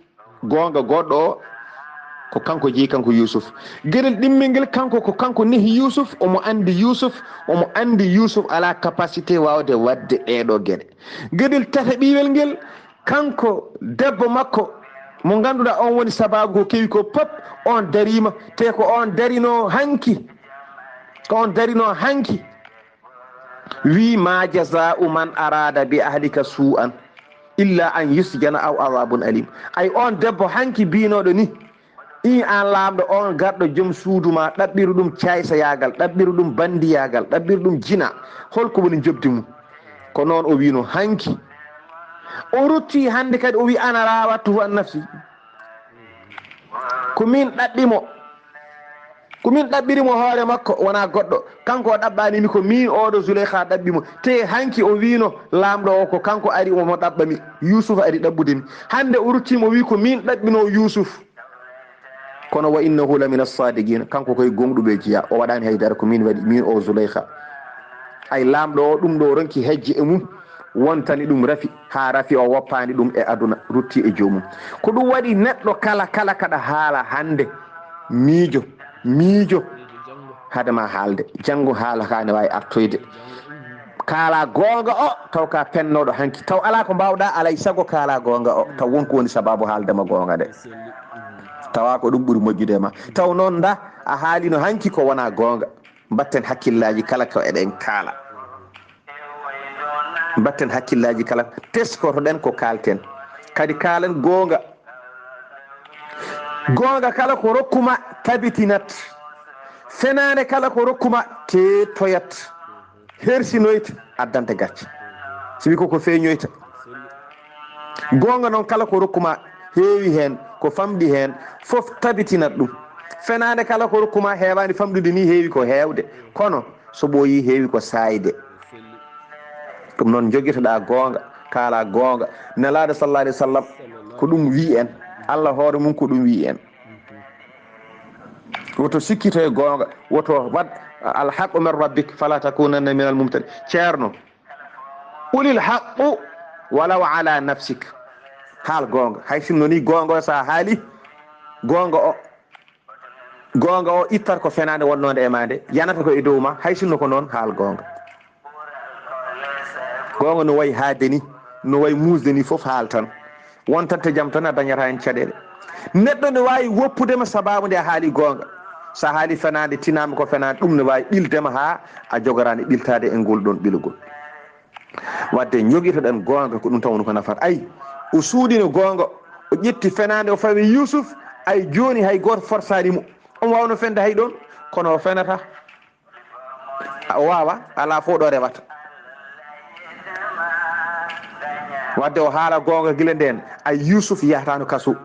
Goonga goɗɗo o ko kanko jeyi kanko Yuusuf. Geɗel ɗimmel ngel kanko ko kanko nehi Yuusuf, omo anndi Yuusuf, omo anndi Yuusuf alaa capacité waawde waɗde ɗee ɗoo geɗe. Geɗel tataɓiwel ngel kanko debbo makko mo ngannduɗaa on woni sabaabu ko kewi ko pop, on dariima te ko on darinoo hanki, ko on darinoo hanki. Wi ma jaza'u man arada bi ahlika su'an illa an yusjana aw azabun alim. Ay on debbo hanki binoɗo ni, i an laamɗo on garɗo joom suudu ma ɗaɓɓiru ɗum caysayaagal, ɗaɓɓiru ɗum bandiyaagal, ɗaɓɓiru ɗum jina, holko woni jobdi mum? Ko noon o wino hanki. O rutti hannde kadi o wi ana rawattuhu an nafsi. Ko min ɗaɓɓi mo. Ko min ɗaɓɓiri mo hoore makko, wonaa goɗɗo. Kanko o ɗaɓɓaani mi, ko min oɗo Zuleyha ɗaɓɓi mo. Te hanki o wiino laamɗo o ko kanko ari omo ɗaɓɓa mi. Yuusufa ari ɗaɓɓude mi. Hannde o ruttiima o wii ko min ɗaɓɓinoo Yuusuf. Kono wa innahu la mina sadiqina. Kanko koye gomɗuɓe jeyaa. O waɗaani hay dara ko min waɗi, min o Zuleyha. Ay laamɗo o ɗum ɗo ronki hejje e mum. Wontani ɗum rafi, haa rafi o woppaani ɗum e aduna, rutti e joomum. Ko ɗum waɗi neɗɗo kala, kala kaɗa haala hannde, miijo, miijo, hade ma haalde. Janngo haala ka ne waawi artoyde. Kaala goonga o, taw ka pennooɗo hanki. Taw alaa ko mbaawɗaa, alay sago kaala goonga o. Taw won ko woni sabaabu haaldema goonga nde. Tawa ko ɗum ɓuri moƴƴude e ma. Taw noon nda, a haalino hanki ko wonaa goonga. Mbatten hakkillaaji kala ko eɗen kaala. Mbatten hakkillaaji kala, teskotoɗen ko kaalten. Kadi kaalen goonga. Goonga kala ko rokkuma tabitinat. Fenaande kala ko rokkuma teetoyat. Hersinoyta addante gacce. Sibi ko ko feeñoyta. Goonga noon kala ko rokkuma heewi heen, ko famɗi heen, fof tabitinat ɗum. Fenaande kala ko rokkuma heewaani famɗude ni heewi ko heewde. Kono so ɓooyi heewi ko saayde. Ɗum noon jogitoɗaa goonga, kaalaa goonga. Nelaaɗo sallallahu alayhi wa sallam ko ɗum wii en. Allah hoore mum ko ɗum wii en. Woto sikkito e goonga, woto waɗ alhaqqu min rabbik fala takunanna min almumtari. Ceerno, qulil haqqu walaw ala nafsik. Haal goonga. Hay sinno ni goonga o so a haali, goonga o, goonga o ittat ko fenaande wonnoonde e ma nde, yanata ko e dow ma, hay sinno ko noon, haal goonga. Goonga no wayi haade ni, no wayi muusde ni, fof haal tan. Wontante jam tan a dañata heen caɗeele. Neɗɗo ne waawi woppude ma sabaabu nde a haali goonga. So a haali fenaande, tinaama ko fenaande, ɗum ne waawi ɓilde ma haa a jogoraani ɓiltaade e ngol ɗoon ɓilugol. Wadde njogitoɗen goonga ko ɗum tan woni ko nafata. Ay, o suuɗino goonga, o ƴetti fenaande, o fawi Yuusuf, ay jooni hay gooto forsaani mo. Omo waawno fende hay ɗoon, kono o fenata. O waawa, alaa fof ɗo rewata. Wadde o haala goonga gila ndeen, ay Yuusuf yahataano kaso.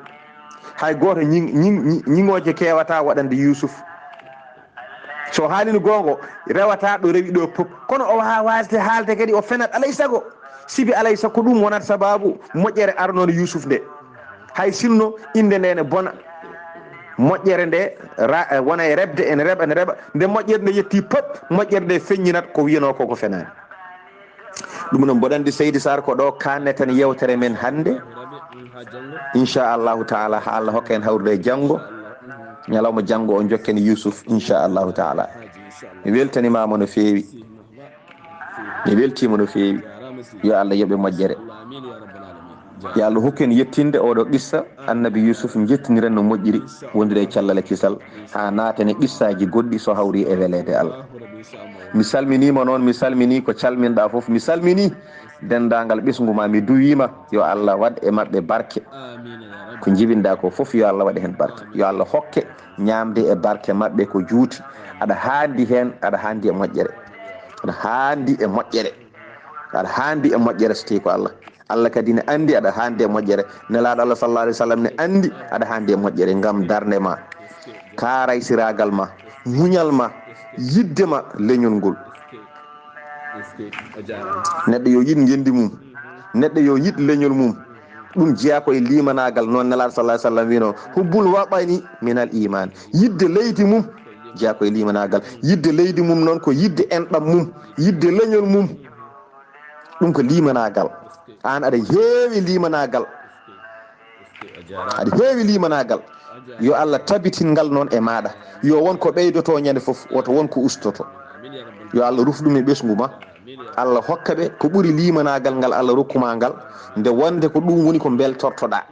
Hay gooto ñi-, ñi-, ñi-, ñiŋooje keewata waɗande Yuusuf. So haalino goonga, rewata ɗo rewi ɗo pop. Kono o waawaa waasde haalde kadi, o fenat alay sago. Sibi alay sago ko ɗum wonata sabaabu moƴƴere aranoonde Yuusuf nde. Hay sinno innde nde ne bona, moƴƴere nde ra-, eh, wona e reɓde, ene reɓa, ene reɓa. Nde moƴƴere nde yetti pop, moƴƴere nde feññinat ko wiyanoo ko, ko fenaani. Ɗum noon, mboɗo anndi Seydi Sarr ko ɗo kaanneten yewtere men hannde. Inchallahu taala, haa Allah hokka en hawrude e janngo. Ñalawma janngo o njokken Yuusuf, inchallahu taala. Mi weltanimaama no feewi. Mi weltiima no feewi. Yo Allah yoɓe moƴƴere. Yo Allah hokku en yettinde oɗo qissa Annabi Yuusuf, njettiniren no moƴƴiri, wondude e cellal e kisal, haa naaten e qissaaji goɗɗi so hawri e weleede Allah. Mi salminiima noon, mi salminii ko calminɗaa fof, mi salminii denndaangal ɓesngu ma, mi duwiima yo Allah waɗ e maɓɓe barke. Ko njibinɗaa ko fof yo Allah waɗ heen barke. Yo Allah hokke ñaamde e barke maɓɓe ko juuti. Aɗa haandi heen, aɗa haandi e moƴƴere. Aɗa haandi e moƴƴere. Aɗa haandi e moƴƴere so tawii ko Allah. Allah kadi ne anndi aɗa haandi e moƴƴere. Nelaaɗo Allah sallallahu alaihi wasallam ne anndi aɗa haandi e moƴƴere ngam darnde ma, kaaraysiraagal ma, muñal ma, yidde ma leñol ngol. Neɗɗo yo yiɗ ngenndi mum, neɗɗo yo yiɗ leñol mum. Ɗum jeyaa ko e limanaagal, noon Nelaaɗo sallallahu alaihi wasallam wino, "Hubbul watani minal iman." Yidde leydi mum jeyaa ko e limanaagal. Yidde leydi mum noon ko yidde enɗam mum, yidde leñol mum. Ɗum ko limanaagal. Aan aɗa heewi limanaagal. Aɗa heewi limanaagal. Yo Allah tabitin ngal noon e maaɗa. Yo won ko ɓeydoto ñande fof, woto won ko ustoto. Yo Allah ruf ɗum e ɓesngu ma. Allah hokka ɓe ko ɓuri limanaagal ngal Allah rokkuma ngal, nde wonde ko ɗum woni ko mbeltortoɗaa.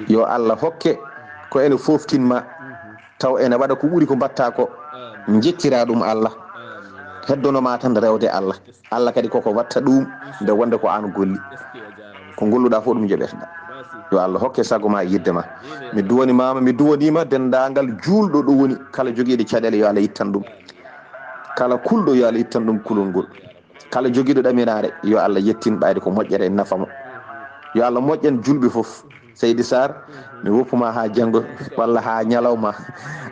Yo Allah hokke ko ene fooftin ma, taw ene waɗa ko ɓuri ko mbaɗta ko, njettira ɗum Allah. Heddono ma tan rewde Allah. Allah kadi koko watta ɗum nde wonde ko aan golli. Ko ngolluɗaa fof ɗum joɓeteɗaa. Yo Allah hokke sago ma e yidde ma. Mi duwani mama, mi duwanima denndaangal juulɗo ɗo woni, kala jogiiɗo caɗeele yo Allah ittan ɗum. Kala kulɗo yo Allah ittan ɗum kulol ngol. Kala jogiiɗo ɗaminaare yo Allah yettin ɓayde ko moƴƴere e nafa mo. Yo Allah moƴƴan julɓe fof. Seydi Sarr, mi woppuma haa janngo walla haa ñalawma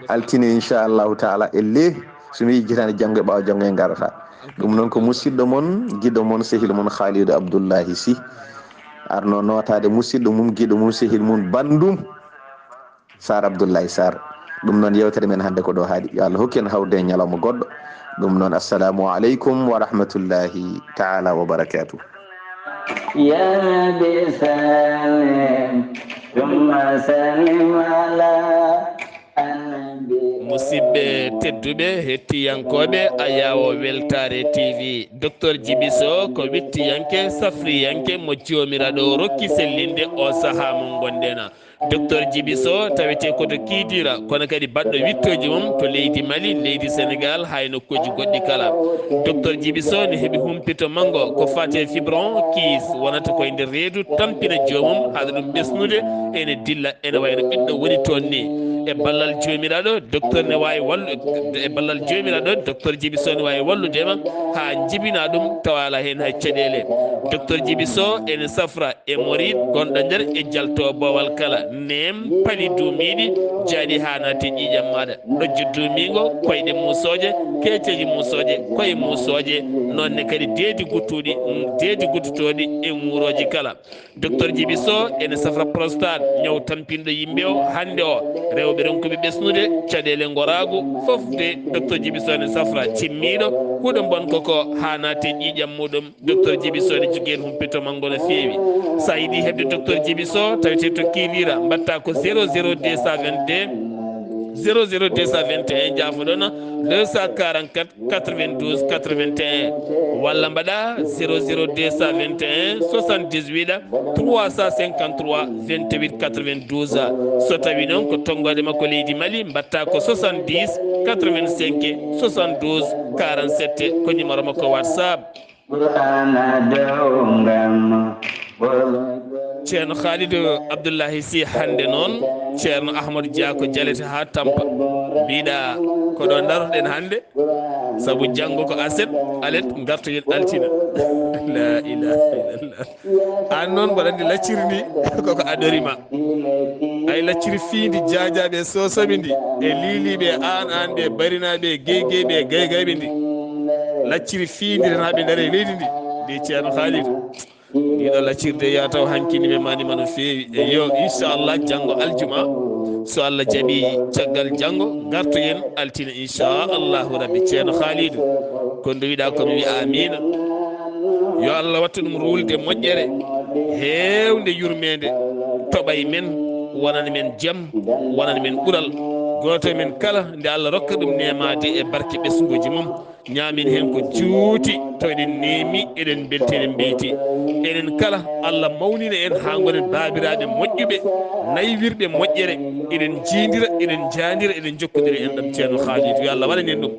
altine, inchallahu taala, e le so mi yejjitaani janngo e ɓaawo janngo en ngarata. Ɗum noon ko musidɗo mon, giɗo mon, sehil mon Khalidou Abdoullahi Sy, arno nootaade musidɗo mum, giɗo mum, sehil mum, banndum Sarr Abdoullahi Sarr. Ɗum noon yewtere men hannde ko ɗo haaɗi. Yo Allah hokku en hawde e ñalawma goɗɗo. Ɗum noon, assalamu aleykum wa rahmatullahi taala wa barakatuh. يا رب سلم ثم سلم على النبي. Musidɓe tedduɓe, hettiyankooɓe Ayaawo Weltaare T V, Docteur Djiby Sow ko wittiyanke, safriyanke mo Joomiraaɗo rokki sellinde o sahaa mo ngonɗen. Docteur Djiby Sow tawetee ko to Kidira, kono kadi baɗɗo wittooji mum to leydi Mali, leydi Sénégal, hay nokkuuji goɗɗi kala. Docteur Djiby Sow ne heɓi humpito manngo ko faati e fibrome, kyste, wonata koye nder reedu, tampina joomum, haɗa ɗum ɓesnude, ene dilla, ene wayno ɓiɗɗo woni toon ni. E ballal Joomiraaɗo, docteur ne waawi wallu-, e ballal Joomiraaɗo, Docteur Djiby Sow ne waawi wallude ma haa njibina ɗum, tawa alaa heen hay caɗeele. Docteur Djiby Sow ene safra hémorroïde gonɗo nder e jalto boowal kala, neem, pali duumiiɗi, jaaɗi haa naati ƴiiƴam maaɗa, ɗojjo duumiingo, koyɗe muusooje, keeceeji muusooje, koye muusooje, noon ne kadi deedi guttuɗi, deedi guttutooɗi e ŋuurooji kala. Docteur Djiby Sow ene safra prostate, ñaw tampinɗo yimɓe o hannde o, rewɓe ronkuɓe ɓesnude, caɗeele ngoraagu, fof de Docteur Djiby Sow ene safra. Cimmiiɗo, huɗo bonko ko haa naati ƴiiƴam muɗum. Docteur Djiby Sow ne jogii heen humpito manngo no feewi. So a yiɗi heɓde Docteur Djiby Sow, tawetee to Kidira, mbaɗta ko zéro zéro deux cent vingt-deux, zéro zéro deux cent vingt et un, jaafoɗon, deux cent quarante-quatre quatre-vingt-douze quatre-vingt-un, walla mbaɗa zéro zéro deux cent vingt et un soixante-dix-huit trois cent cinquante-trois vingt-huit quatre-vingt-douze. So tawi noon ko tonngoode makko leydi Mali, mbaɗta ko soixante-dix quatre-vingt-cinq soixante-douze quarante-sept, ko numéro makko WhatsApp. Qur'ana dewngam. Ceerno Khalidou Abdoullahi Sy, hannde noon Ceerno Ahmadou Dia ko jalete haa tampa. Mbiɗa ko ɗo ndaroɗen hannde, sabu janngo ko aset, alet ngartoyen altine. La ilaha illallah. Aan noon mboɗo anndi lacciri ndi koko adori ma. Ay lacciri fiindi jaajaaɓe sosoɓe ndi, e liiliiɓe aan aan ɓe, barinaaɓe, geygeyɓe, gaygayɓe ndi. Lacciri fiindi tan haa ɓe ndara e leydi ndi, ndi Ceerno Khalidou. Ndiɗo laccirde ya taw hankini ɓe manima no feewi. Eyyo, inchallah, janngo aljuma, so Allah jaɓi, caggal janngo, ngartoyen altine, inchallahu rabbi. Ceerno Khalidou, ko nde wiɗa ko mi wiya amina. Yo Allah wattu ɗum ruulde moƴƴere, heewde yurmeende, toɓa e men, wonana men jam, wonana men ɓural. Gooto e men kala, nde Allah rokka ɗum neemaade e barke ɓesnguuji mum, ñaamen heen ko juuti, taw eɗen neemi, eɗen mbelti, eɗen mbeyti. Enen kala, Allah mawnina en haa ngonen baabiraaɓe moƴƴuɓe, naywirɓe moƴƴere, eɗen njiidira, eɗen njaandira, eɗen njokkondira en ɗam. Ceerno Khalidou, yo Allah waɗan en ɗum.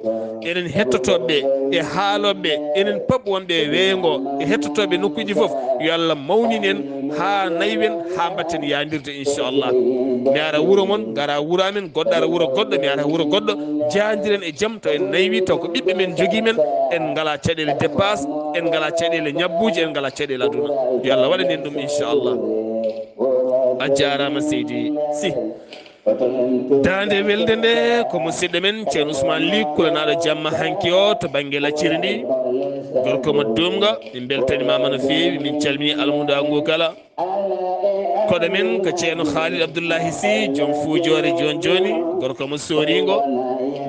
Enen hettotooɓe e haalooɓe, enen pop wonɓe e weeyo ngo, e hettotooɓe nokkuuji fof, yo Allah mawnin en haa naywen, haa mbatten yaamirde, inchallah. Mi ara wuro mon, ngara wuro amen, goɗɗo ara wuro goɗɗo, mi ara wuro goɗɗo, jaandiren e jam, taw en naywi, taw ko ɓiɓɓe men njogii men, en ngalaa caɗeele dépasse, en ngalaa caɗeele ñabbuuji, en ngalaa caɗeele aduna. Yo Allah waɗan en ɗum, inchallah. A jaaraama, seydi Sy. Daande welde nde ko musidɗo men Ceerno Ousmane Ly, kulanaaɗo jamma hanki o to bannge lacciri ndi. Gorko mo duumga, min mbeltanimaama no feewi, min calmini almudaa ngu kala. Koɗo men ko Ceerno Khalid Abdoullahi Sy, joom fuujoore jooni jooni, gorko mo sooriingo.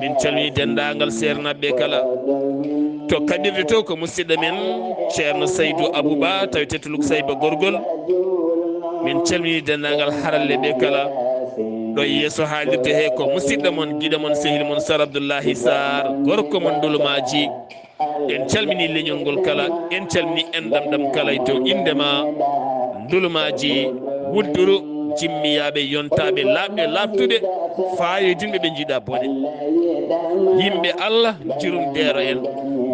Min calmini denndaangal seernaaɓe kala. To kaɓirɗe to ko musidɗo men Ceerno Saydou Abouba, tawi Tettuluk Sayba Gorgol. Min calmini denndaangal haralleeɓe kala. Ɗo e yeeso haalirde he ko musidɗo mon, giɗo mon, sehil mon, Sar Abdoullahi Sarr, gorko mon Ndulumaaji. En calmini leñol ngol kala, en calmini enɗam ɗam kala e dow innde ma. Ndulumaaji, wudduru, jimmiyaaɓe, yontaaɓe, laaɓɓe, laaɓtuɓe, faayodinɓe ɓe njiɗa bone. Yimɓe Allah, jurum deero en.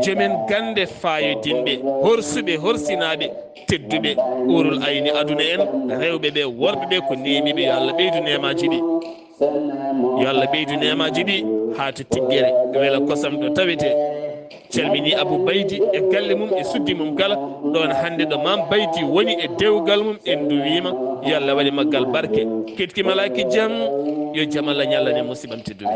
Jomen gannde faayodinɓe, horsuɓe, horsinaaɓe, tedduɓe, uurul ayni aduna en, rewɓe ɓe, worɓe ɓe, ko neemiiɓe, yo Allah ɓeydu neemaaji ɗi. Yo Allah ɓeydu neemaaji ɗi haa to tiggere, wela kosam ɗo tawetee. Calmini Abou Baydi e galle mum e suddi mum kala, ɗoon hannde ɗo Maam Baydi woni e dewgal mum, en nduwiima, yo Allah waɗe maggal barke. Ketki malaaki jam, yo jam Allah ñallan en musiɗɓe am tedduɓe.